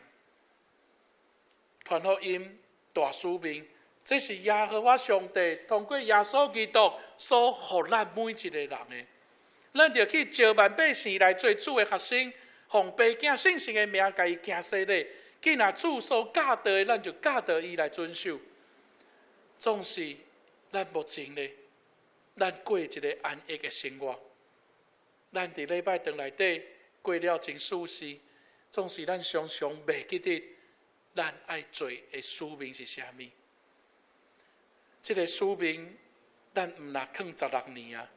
傳福音大使命，這是耶和華上帝通過耶穌基督所予咱每一个人的。咱著去召萬百姓來做主的學生，奉父子聖神的名共伊行洗禮。既若主所教導的，咱就教導伊來遵守。總是咱目前咧，咱過一个安逸的生活。咱佇禮拜堂內底過了真舒適，總是咱常常袂記得咱愛做的使命是啥物。這个使命，咱毋若囥十六年啊！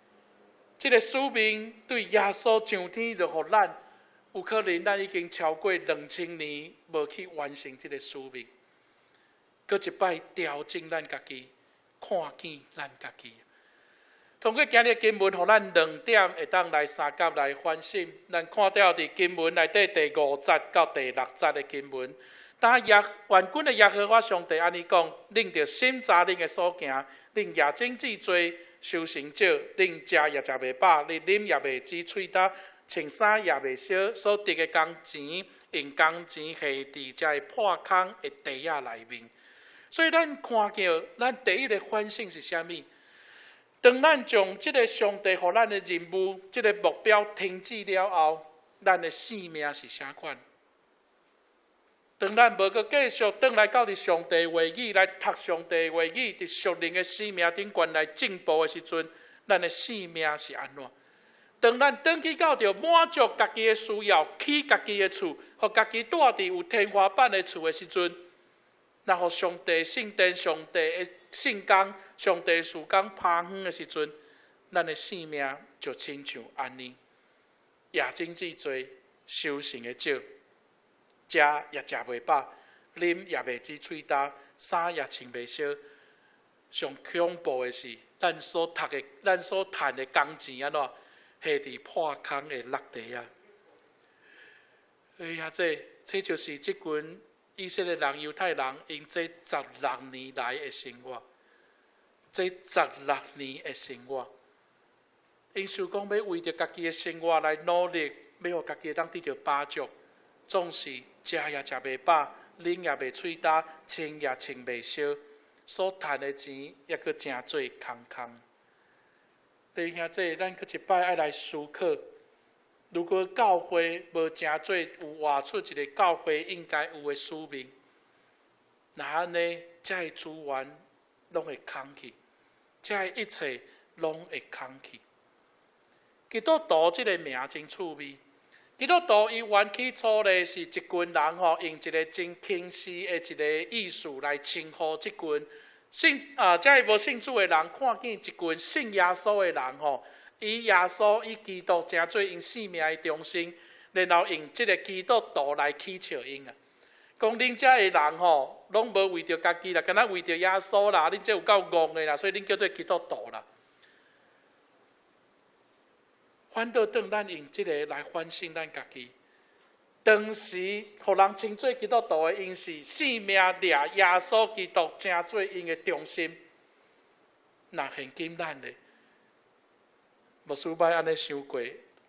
這个使命對耶穌上天就予咱，有可能咱已經超過2000年無去完成這个使命。閣一擺調整咱家己，看見咱家己。通過今日經文，予咱兩點會當來相佮來反省。咱看著佇經文內底第五節到第六節的經文，當耶萬軍的耶和華上帝按呢講：恁著審查恁的所行，恁夜間至濟，收成少，恁食也食袂飽，恁啉也袂止喙焦，穿衫也袂燒，所得的工錢，用工錢下佇遮个破空的袋仔內面。所以咱看著，咱第一个反省是啥物？當咱將這个上帝予咱的任務、這个目標停止了後，咱的生命是啥款？當咱無閣繼續轉來到佇上帝話語來讀上帝話語，佇屬靈的生命頂懸來進步的時陣，咱的生命是按怎？當咱轉去到著滿足家己的需要，起家己的厝，予家己蹛佇有天花板的厝的時陣，若予上帝聖殿、上帝的聖工、上帝事工拋遠的時陣，咱的生命就親像按呢，夜間至濟，收成的少，食也食袂飽，啉也袂止喙焦，衫也穿袂燒。上恐怖的是，咱所讀的、咱所趁的工錢按怎，下佇破空的落袋仔。哎呀，這就是這群以色列人、猶太人，𪜶這十六年來的生活，這十六年的生活，𪜶想講欲為著家己的生活來努力，欲予家己會當得著飽足，總是食也食袂飽，啉也袂喙焦，穿也穿袂燒。所趁的錢猶閣成做空空。弟兄姊，咱閣一擺愛來思考：如果教會無成做有活出一个教會應該有的使命，若按呢，這个資源攏會空去，這个一切攏會空去。基督徒這个名真趣味。基督徒伊原起初咧是一群人吼，用一个真輕視的一个意思來稱呼這群信啊，這个無信主的人，看見一群信耶穌的人吼，以耶穌以基督成做𪜶生命的中心，然後用這个基督徒來取笑𪜶啊。講恁遮的人吼，攏無為著家己啦，敢若為著耶穌啦，恁這有夠戇的啦，所以恁叫做基督徒啦。反倒轉咱用這个來反省咱家己。當時予人稱做基督徒的，𪜶是生命掠耶穌基督成做𪜶的中心。若現今咱咧，牧師捌按呢想過，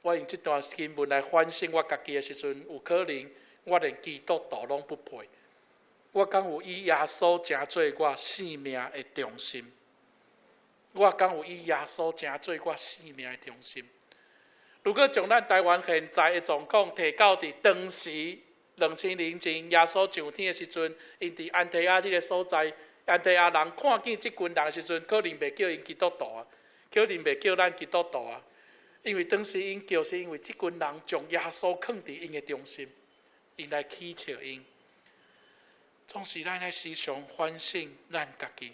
我用這段經文來反省我家己的時陣，有可能我連基督徒攏不配。我敢有以耶穌成做我生命的中心？我敢有以耶穌成做我生命的中心？如果將咱台灣現在的狀況提到佇當時2000年前耶穌上天的時陣，𪜶佇安提阿這个所在，安提阿人看見這群人的時陣，可能袂叫𪜶基督徒啊，可能袂叫咱基督徒啊，因為當時𪜶叫是因為這群人將耶穌囥佇𪜶的中心，𪜶來取笑𪜶。總是咱愛時常反省咱家己，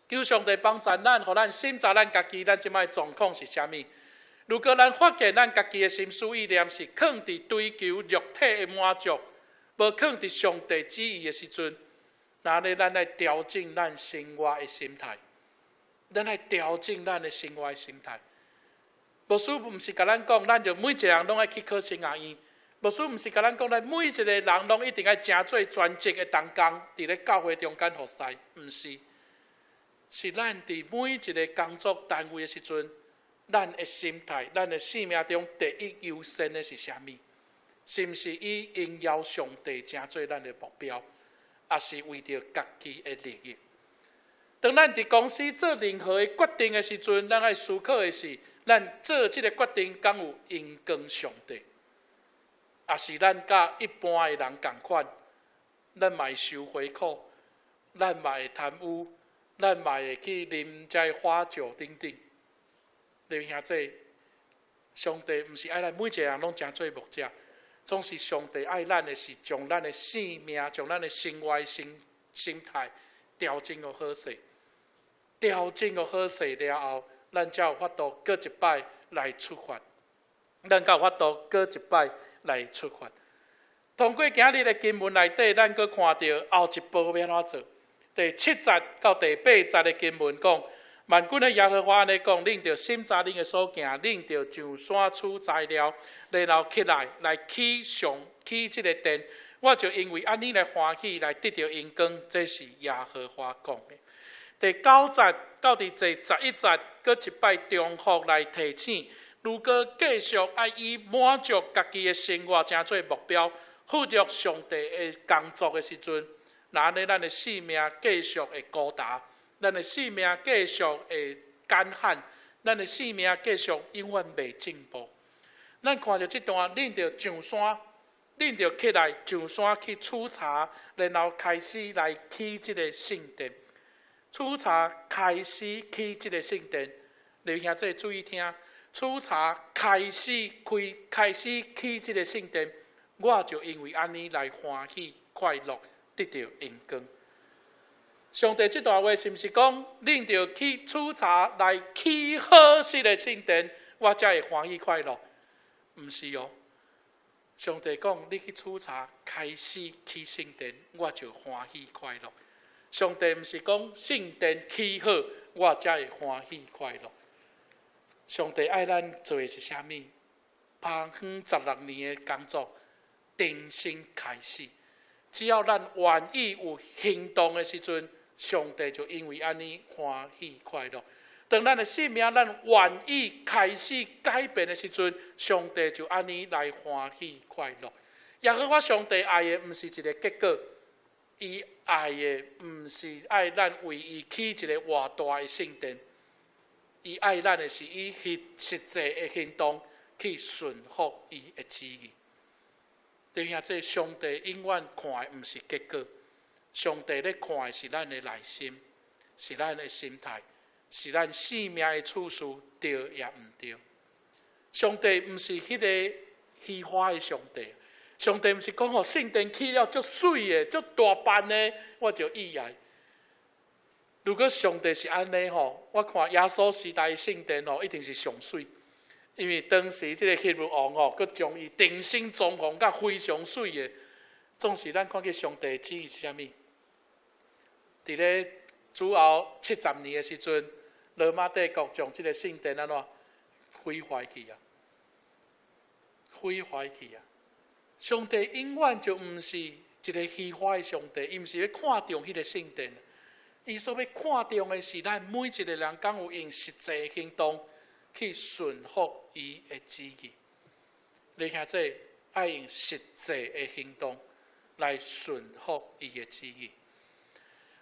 求上帝幫助咱，予咱審查咱家己，咱這擺狀況是啥物？如果咱發現咱家己的心思意念是囥佇追求肉體的滿足，無囥佇上帝旨意的時陣，那呢，咱愛調整咱生活的心態，咱愛調整咱的生活的心態。牧師毋是共咱講，咱就每一個人攏愛去考神學院。牧師毋是共咱講，咱每一個人攏一定愛成做全職的同工，佇咧教會中間服侍，毋是。是咱佇每一个工作單位的時陣，咱的心態，咱的生命中第一優先的是啥物？是毋是以榮耀上帝成做咱的目標，抑是為著家己的利益？當咱佇公司做任何的決定的時陣，咱愛思考的是，咱做這个決定敢有榮光上帝？抑是咱佮一般的人仝款，咱嘛會收回扣，咱嘛會貪污，咱嘛會去啉這花酒等等。弟兄姊，上帝毋是愛咱每一个人攏成做牧者，總是上帝愛咱的是將咱的生命、將咱的生活心心態調整予好勢，調整予好勢了後，咱才有法度閣一擺來出發，咱才有法度閣一擺來出發。通過今日的經文內底，咱閣看著後一步欲按怎做。第七節到第八節的經文講：萬軍的耶和華按呢講，恁著審查恁的所行，恁著上山取材料，然後起來來起上起這个殿，我就因為按呢來歡喜，來得著榮光。這是耶和華講的。第九節到佇第11節，閣一擺重複來提醒：如果繼續愛以滿足家己的生活成做目標，忽略上帝的工作的時陣，若按呢咱的生命繼續會孤單。咱的生命繼續會乾旱，咱的生命繼續永遠袂進步。咱看著這段，恁著上山，恁著起來上山去取柴，然後開始來起這个聖殿。取柴開始起這个聖殿，弟兄姊注意聽，取柴開始開開始起這个聖殿，我就因為按呢來歡喜快樂，得著榮光。上帝這段話是毋是講，恁著去取柴來起好這个聖殿，我才會歡喜快樂？毋是哦。上帝講，你去取柴開始起聖殿，我就歡喜快樂。上帝毋是講聖殿起好，我才會歡喜快樂。上帝愛咱做的是啥物？拍遠16年的工作，重新開始。只要咱願意有行動的時陣，上帝就因為按呢歡喜快樂。當咱的生命，咱願意開始改變的時陣，上帝就按呢來歡喜快樂。耶和華上帝愛的毋是一个結果，伊愛的毋是愛咱為伊起一个偌大的聖殿，伊愛咱的是以實際的行動去順服伊的旨意。弟兄姊，上帝永遠看的毋是結果，上帝咧看的是咱的內心，是咱的心態，是咱生命的處事對抑毋對。上帝毋是彼个虛華的上帝。上帝毋是講吼，聖殿起了足媠的、足大範的，我就意愛。如果上帝是按呢吼，我看耶穌時代的聖殿吼，一定是上媠，因為當時這个希律王吼，閣將伊重新裝潢甲非常媠的。總是咱看見上帝的旨意是啥物？佇咧主後70年的時陣，羅馬帝國將這个聖殿按怎毀壞去啊？毀壞去啊！上帝永遠就毋是一个虛華的上帝，伊毋是欲看重彼个聖殿，伊所欲看重的是咱每一个人，敢有用實際行動去順服伊的旨意。你聽這愛用實際的行動來順服伊的旨意。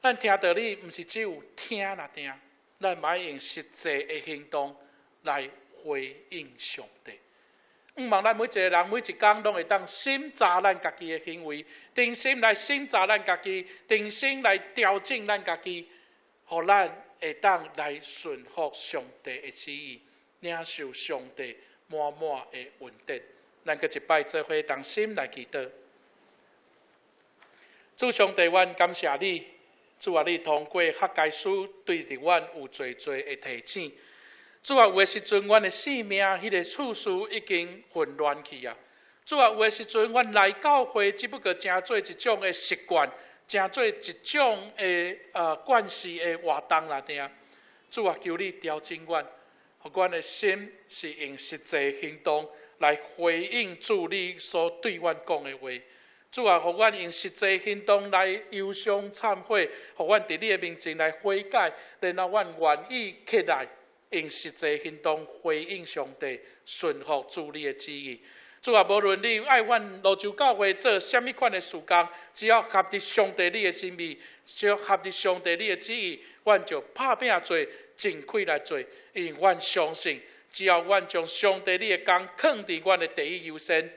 咱聽道理毋是只有聽爾爾，咱嘛愛用實際的行動來回應上帝。向望咱每一个人每一工攏會當審查咱家己的行為，重新來審查咱家己，重新來調整咱家己，予咱會當來順服上帝的旨意，領受上帝滿滿的恩典。咱閣一擺做伙同心來祈禱。主上帝，阮感謝你，主啊，你通過哈該書對著阮有濟濟的提醒。主啊，有的時陣，阮的生命彼个次序已經混亂去啊！主啊，有的時陣，阮來教會只不過成做一種的習慣，成做一種的慣勢的活動爾爾。主啊，求你調整阮，予阮的心是用實際行動來回應主你所對阮講的話。主啊，予阮用實際行動來憂傷懺悔，予阮佇你的面前來悔改，然後阮願意起來，用實際行動回應上帝，順服主你的旨意。主啊，無論你愛阮蘆洲教會做啥物款的事工，只要合佇上帝你的心意，只要合佇上帝你的旨意，阮就拍拚做，盡氣來做。因為阮相信，只要阮將上帝你的工囥佇阮的第一優先，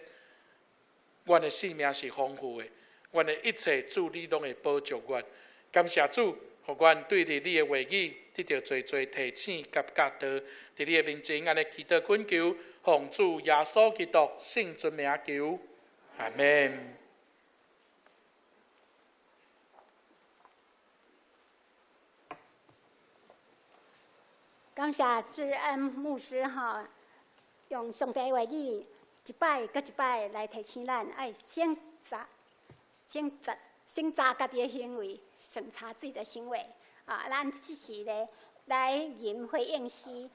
阮的生命是豐富的，阮的一切主你攏會保障阮。感謝主，予阮對著你的話語得著濟濟提醒佮教導，佇你的面前按呢祈禱懇求，奉主耶穌基督聖尊名求，阿們。感謝知恩牧師吼，用上帝話語一擺閣一擺來提醒咱，愛省察、省察、省察家己的行為，審查自己的行為。啊，咱這時咧來吟回應詩，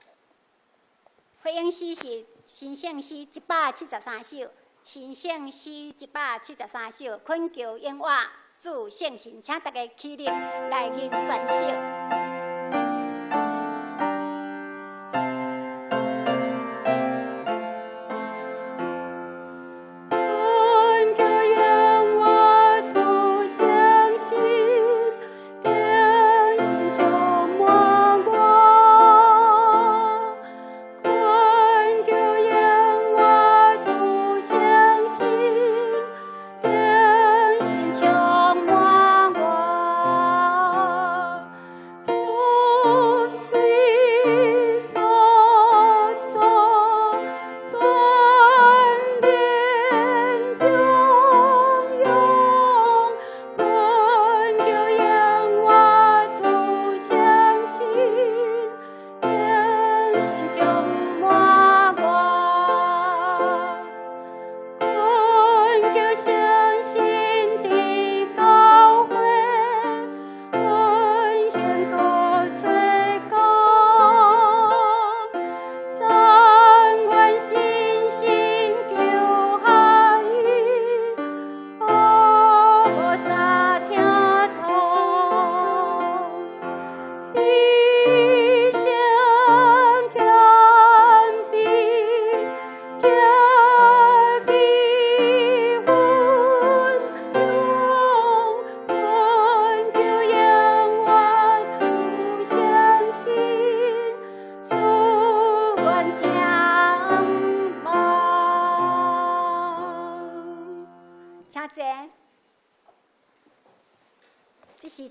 回應詩是神聖詩173首，神聖詩173首，懇求永活主聖神，請大家起立來吟全首。懇求永活主聖神，天心充滿我。懇求永活主聖神，天心充滿我。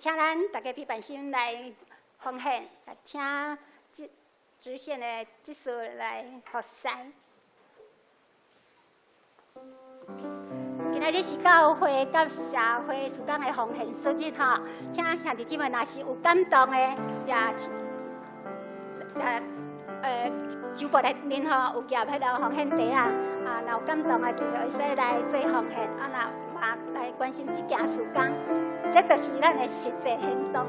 請咱大家彼辦心來奉獻，請執執線的執事來服侍。今仔日是教會佮社會事工的奉獻主日吼，請兄弟姊妹若是有感動的，也手部內面吼有夾彼个奉獻袋仔，啊，若有感動的就會使來做奉獻，啊，若嘛來關心這件事工，這就是咱的實際行動。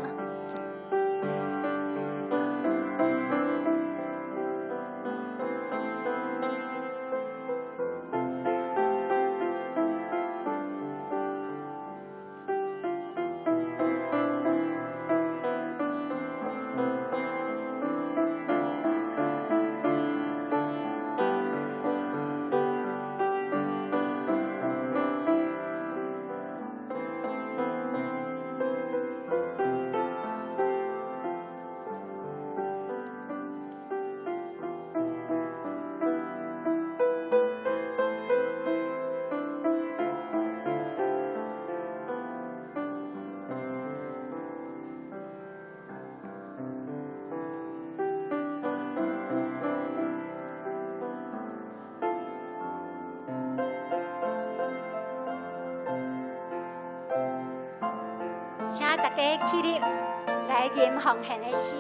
請大家起立來吟奉獻的詩。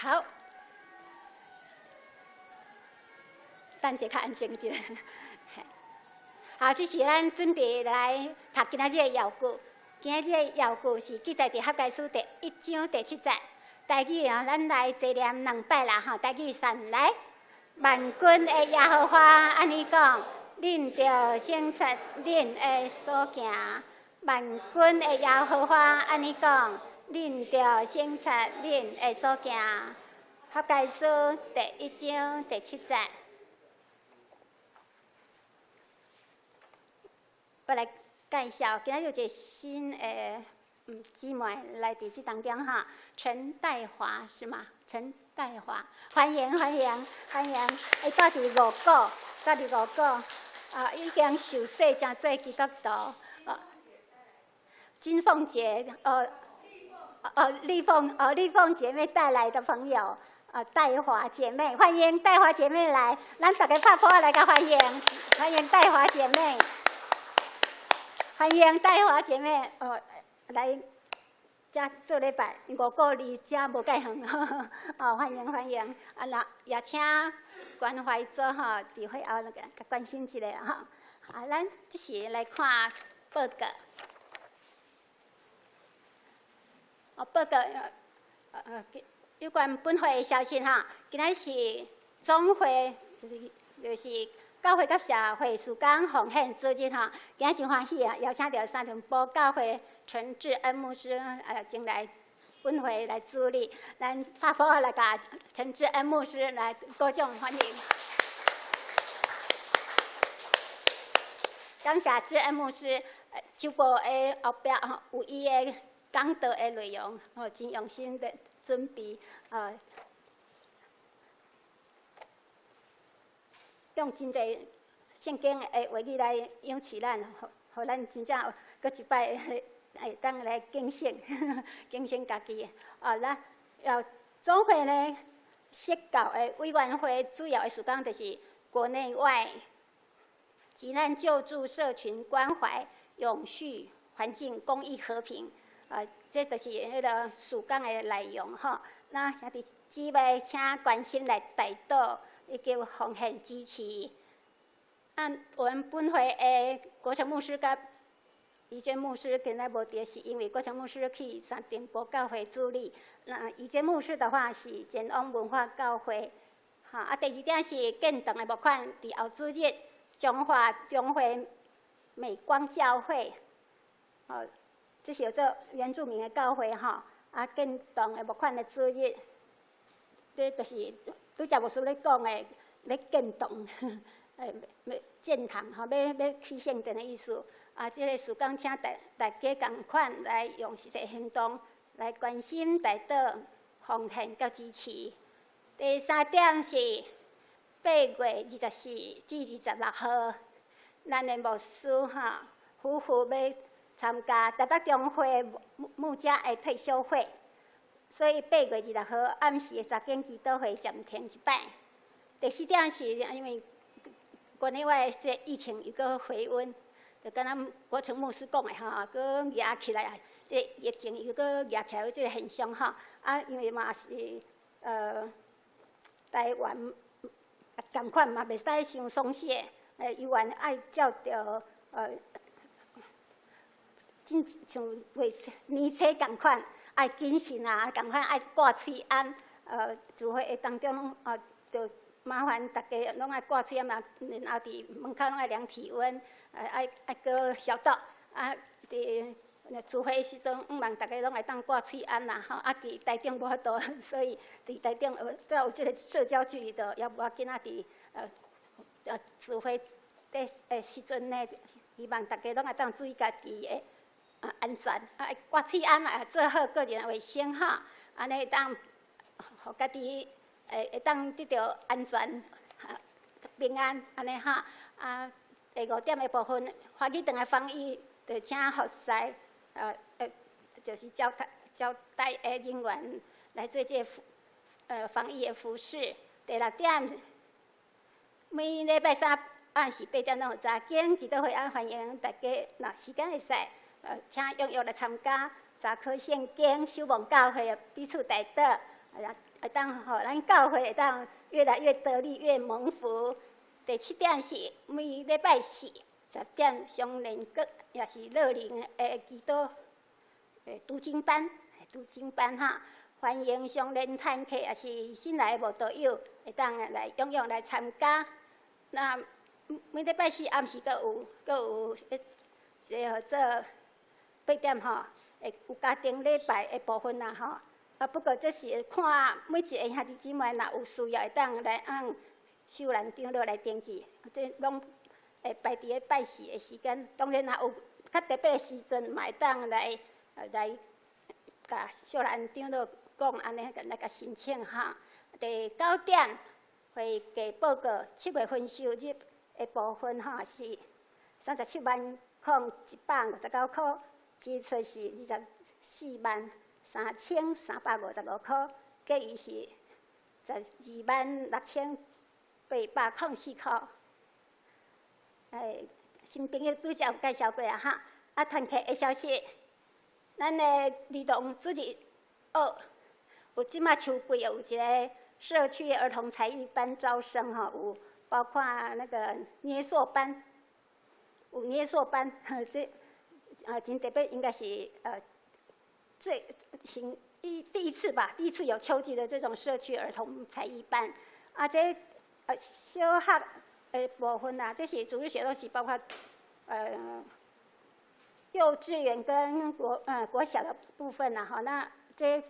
好，等者較安靜一下。好，這是咱準備來讀今仔日的遙句。今仔日的遙句是記載佇哈該書第一章第七節。台語啊，咱來齊念兩擺啦吼。台語先來，萬軍的耶和華按呢講：恁著省察恁的所行。萬軍的耶和華按呢講：恁著省察恁的所行。哈該書第一章第七節。我來介紹，今仔日有一個新的姊妹來佇這當中哈，陳黛華是嗎？陳黛華，歡迎歡迎歡迎！伊住佇五股，住佇五股，啊，已經受洗成做基督徒。哦，金鳳姐，哦哦，麗鳳，哦麗鳳姐妹帶來的朋友，啊，黛華姐妹，歡迎黛華姐妹來，咱大家拍噗仔來共歡迎，歡迎黛華姐妹，歡迎黛華姐妹，哦，來遮做禮拜，五股離遮無介遠，哦，歡迎歡迎，啊，那也請關懷組吼，佇會後來共關心一下吼。啊，咱這時來看報告。哦，報告，有關本會的消息哈。今仔是總會，就是教會佮社會事工奉獻主日吼。今仔真歡喜啊，邀請著三重埔教會陳志恩牧師前來本會來主禮。咱拍噗仔來共陳志恩牧師來鼓掌歡迎。感謝志恩牧師，周報的後壁吼有伊的講道的內容，吼，真用心的準備，用真濟聖經的話語來養起咱，予予咱真正閣一擺會當來警醒，警醒家己。啊，咱要總會呢，釋教的委員會主要的事工就是國內外急難救助、社群關懷、永續環境、公益和平。啊，這就是彼个事工的內容吼。那兄弟姊妹，請關心來代禱，以及奉獻支持。啊，我們本會的國成牧師佮怡娟牧師今仔無佇，是因為國成牧師去三重埔教會主禮。那怡娟牧師的話是前往文化教會。哈，啊，第二點是建堂的募款，佇後主日彰化中會美光教會，哦，這是叫做原住民的教會吼。啊，建堂的募款的主日，這就是拄才牧師咧講的，欲建堂，欲建堂吼，欲起聖殿的意思。啊，這个事工請大家仝款來用實際行動來關心、代禱、奉獻佮支持。第三點是8月24至26號，咱的牧師吼夫婦欲參加台北中會牧者的退休會，所以8月20號暗時的查經祈禱會暫停一擺。第四點是因為國內外這疫情又閣回溫，就敢若國成牧師講的吼，閣夯起來啊！這疫情又閣夯起來這个現象吼，啊，因為嘛是台灣仝款嘛，袂使傷鬆懈，猶原愛照著真像月年初仝款，愛謹慎啊，仝款愛掛喙罨，聚會的當中啊，就麻煩大家攏愛掛喙罨啊，然後佇門口攏愛量體溫，愛閣消毒，啊，佇聚會的時陣，向望大家攏會當掛喙罨啦，吼，啊，佇台中無法度，所以佇台中才有這个社交距離就也無要緊啊，佇聚會的時陣呢，希望大家攏會當注意家己的安全，啊，掛喙罨啊，做好個人衛生吼，按呢會當予家己會當得著安全、平安，按呢吼。啊，第五點的部分，華語堂的防疫，就請服侍，就是交代的人員來做這个防疫的服事。第六點，每禮拜三暗時8點攏有查經祈禱會，啊，歡迎大家，若時間會使，請踴躍來參加查考聖經、守望教會，彼此代禱，啊，會當予咱教會會當越來越得力、越蒙福。第七點是每禮拜四10點雙連閣也是樂齡的祈禱讀經班，讀經班哈，歡迎雙連團客也是新來的慕道友會當來踴躍來參加。那每禮拜四暗時閣有一个叫做8點吼，會有家庭禮拜的部分啦吼。啊，不過這是看每一個兄弟姊妹若有需要，會當來按秀蘭長老來登記，這攏會排佇咧拜四的時間。當然若有較特別的時陣，嘛會當來共秀蘭長老講，按呢來共申請哈。第九點，會計報告7月份收入的部分吼是370,159塊，支出是243,355塊，結餘是126,804塊。新朋友拄才有介紹過啊哈。啊，團契的消息，咱的兒童主日學有這馬秋季有一个社區兒童才藝班招生吼，有包括那個捏塑班，有捏塑班，這啊真特別，應該是最新第一次吧，第一次有秋季的這種社區兒童才藝班。啊，這小學的部分啊，這是主日學都是包括幼稚園跟國小的部分啦，吼，那這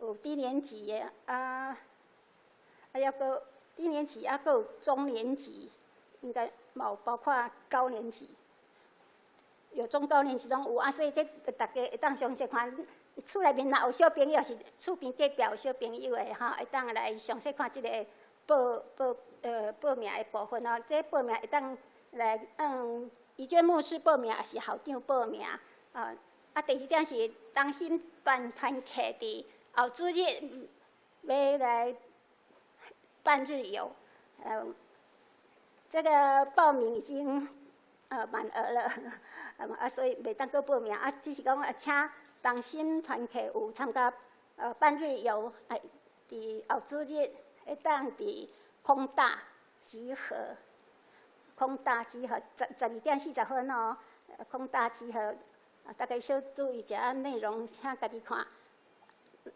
有低年級的啊，啊猶閣低年級啊，閣有中年級，應該嘛有包括高年級，有中高年級攏有啊，所以這大家會當詳細看。厝內面若有小朋友，是厝邊隔壁有小朋友的吼，會當來詳細看這個報名的部分哦。這報名會當來怡娟牧師報名，抑是校長報名啊。啊，第二點是同心團契佇後主日欲來半日遊，這個報名已經滿額了，啊，所以袂當閣報名啊，只是講啊，請同心團契有參加半日遊，佇後主日會當佇空大集合，空大集合12点40分哦，空大集合，大家小注意一下內容，請家己看。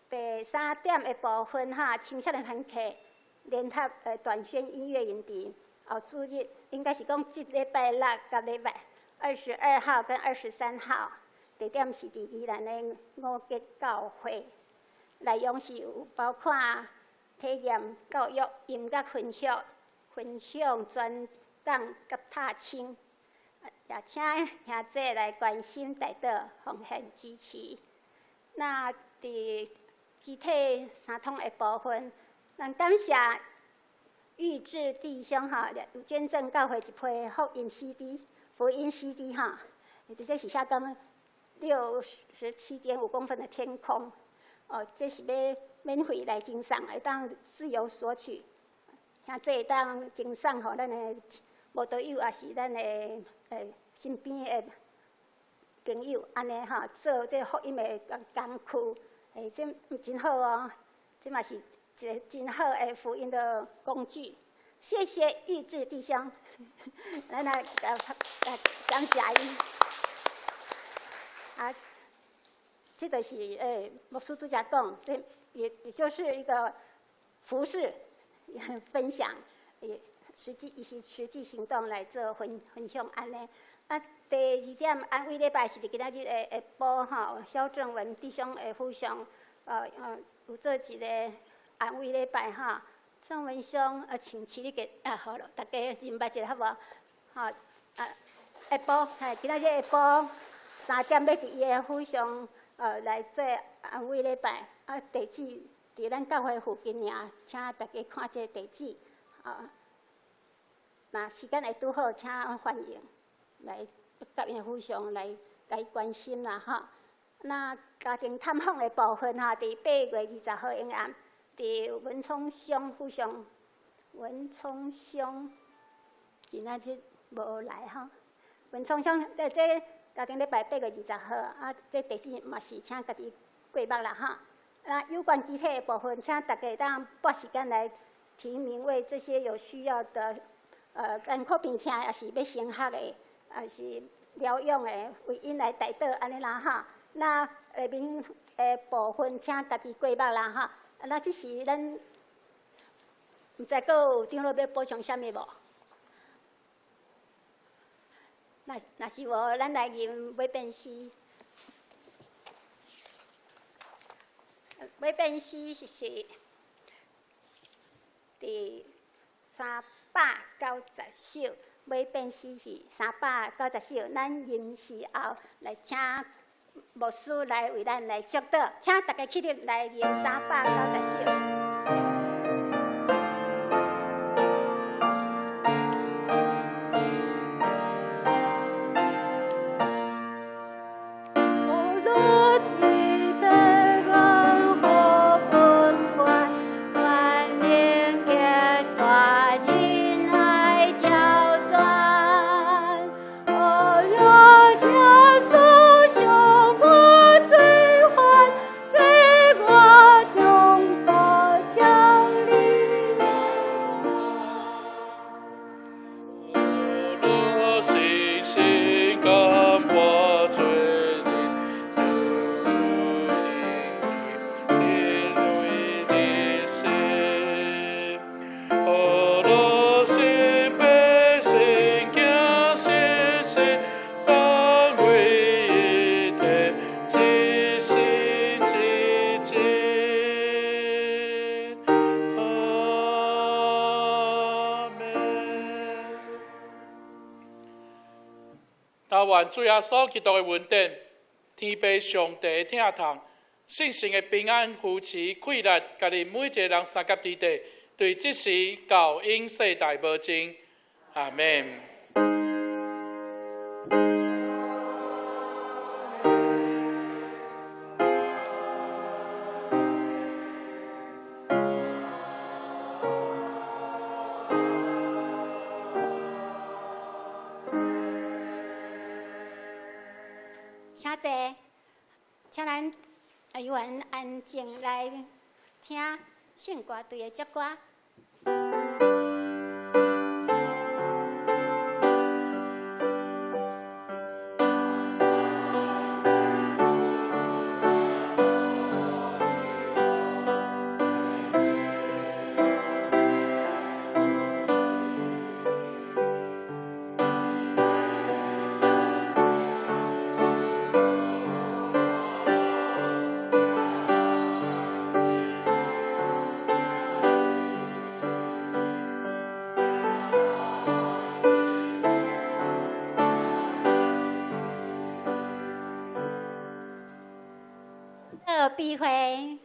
第三點的部分哈，青少年團契聯合短宣音樂營地，後主日應該是講這禮拜六佮禮拜22號跟23號，地點是佇宜蘭的五結教會，內容是有包括體驗教育、音樂分享、分享傳講佮踏青，也請兄弟來關心、代禱、奉獻支持。那佇肢體三通的部分，咱感謝玉志弟兄哈，有捐贈教會一批福音 CD、福音 CD 哈，這是寫講67.5公分的天空，哦，這是欲免費來贈送，會當自由索取，兄弟會當贈送予咱的慕道友，抑是咱的身邊的朋友，按呢哈，做這福音的工具，這真好哦，這嘛是一個真好的福音的工具。謝謝玉志弟兄，咱來來感謝伊。啊，這個是牧師拄才講，這也就是一個服事分享，也實際一些實際行動來做分享按呢。啊，第二點安慰禮拜是佇今仔日的下晡吼，蕭正文弟兄的府上，有做一個安慰禮拜哈。正文兄啊，請起立給啊，好了，大家認捌一下好無？吼啊，下晡嘿，今仔日下晡3點欲佇伊的府上，來做安慰禮拜。啊，地址佇咱教會附近爾，請大家看這個地址。啊，若時間會拄好，請歡迎來佮𪜶府上來共伊關心啦，吼。那家庭探訪的部分吼，佇8月20號下暗，佇文聰鄉府上，文聰鄉今仔日無來吼。文聰鄉這家庭禮拜8月20號，啊，這地址嘛是請家己過目啦，吼。那有關肢體的部分，請大家會當撥時間來提名為這些有需要的，艱苦病痛，抑是欲升學的，抑是療養的，為𪜶來代禱按呢啦，吼。那下面的部分，請家己過目啦，吼。那這時咱毋知閣有長老欲補充啥物無？若是無，咱來吟尾便詩。尾便詩是佇390首，尾便詩是390首。咱吟詩後來請牧師來為咱來祝禱，請大家起立來吟390首。願主耶穌基督的恩典、天父上帝的疼痛、聖神的平安、扶持、氣力，佮恁每一个人相佮佇底，對這時到永世代無盡。阿們。請坐，請咱有緣安靜來聽聖歌隊的祝歌。禱比會。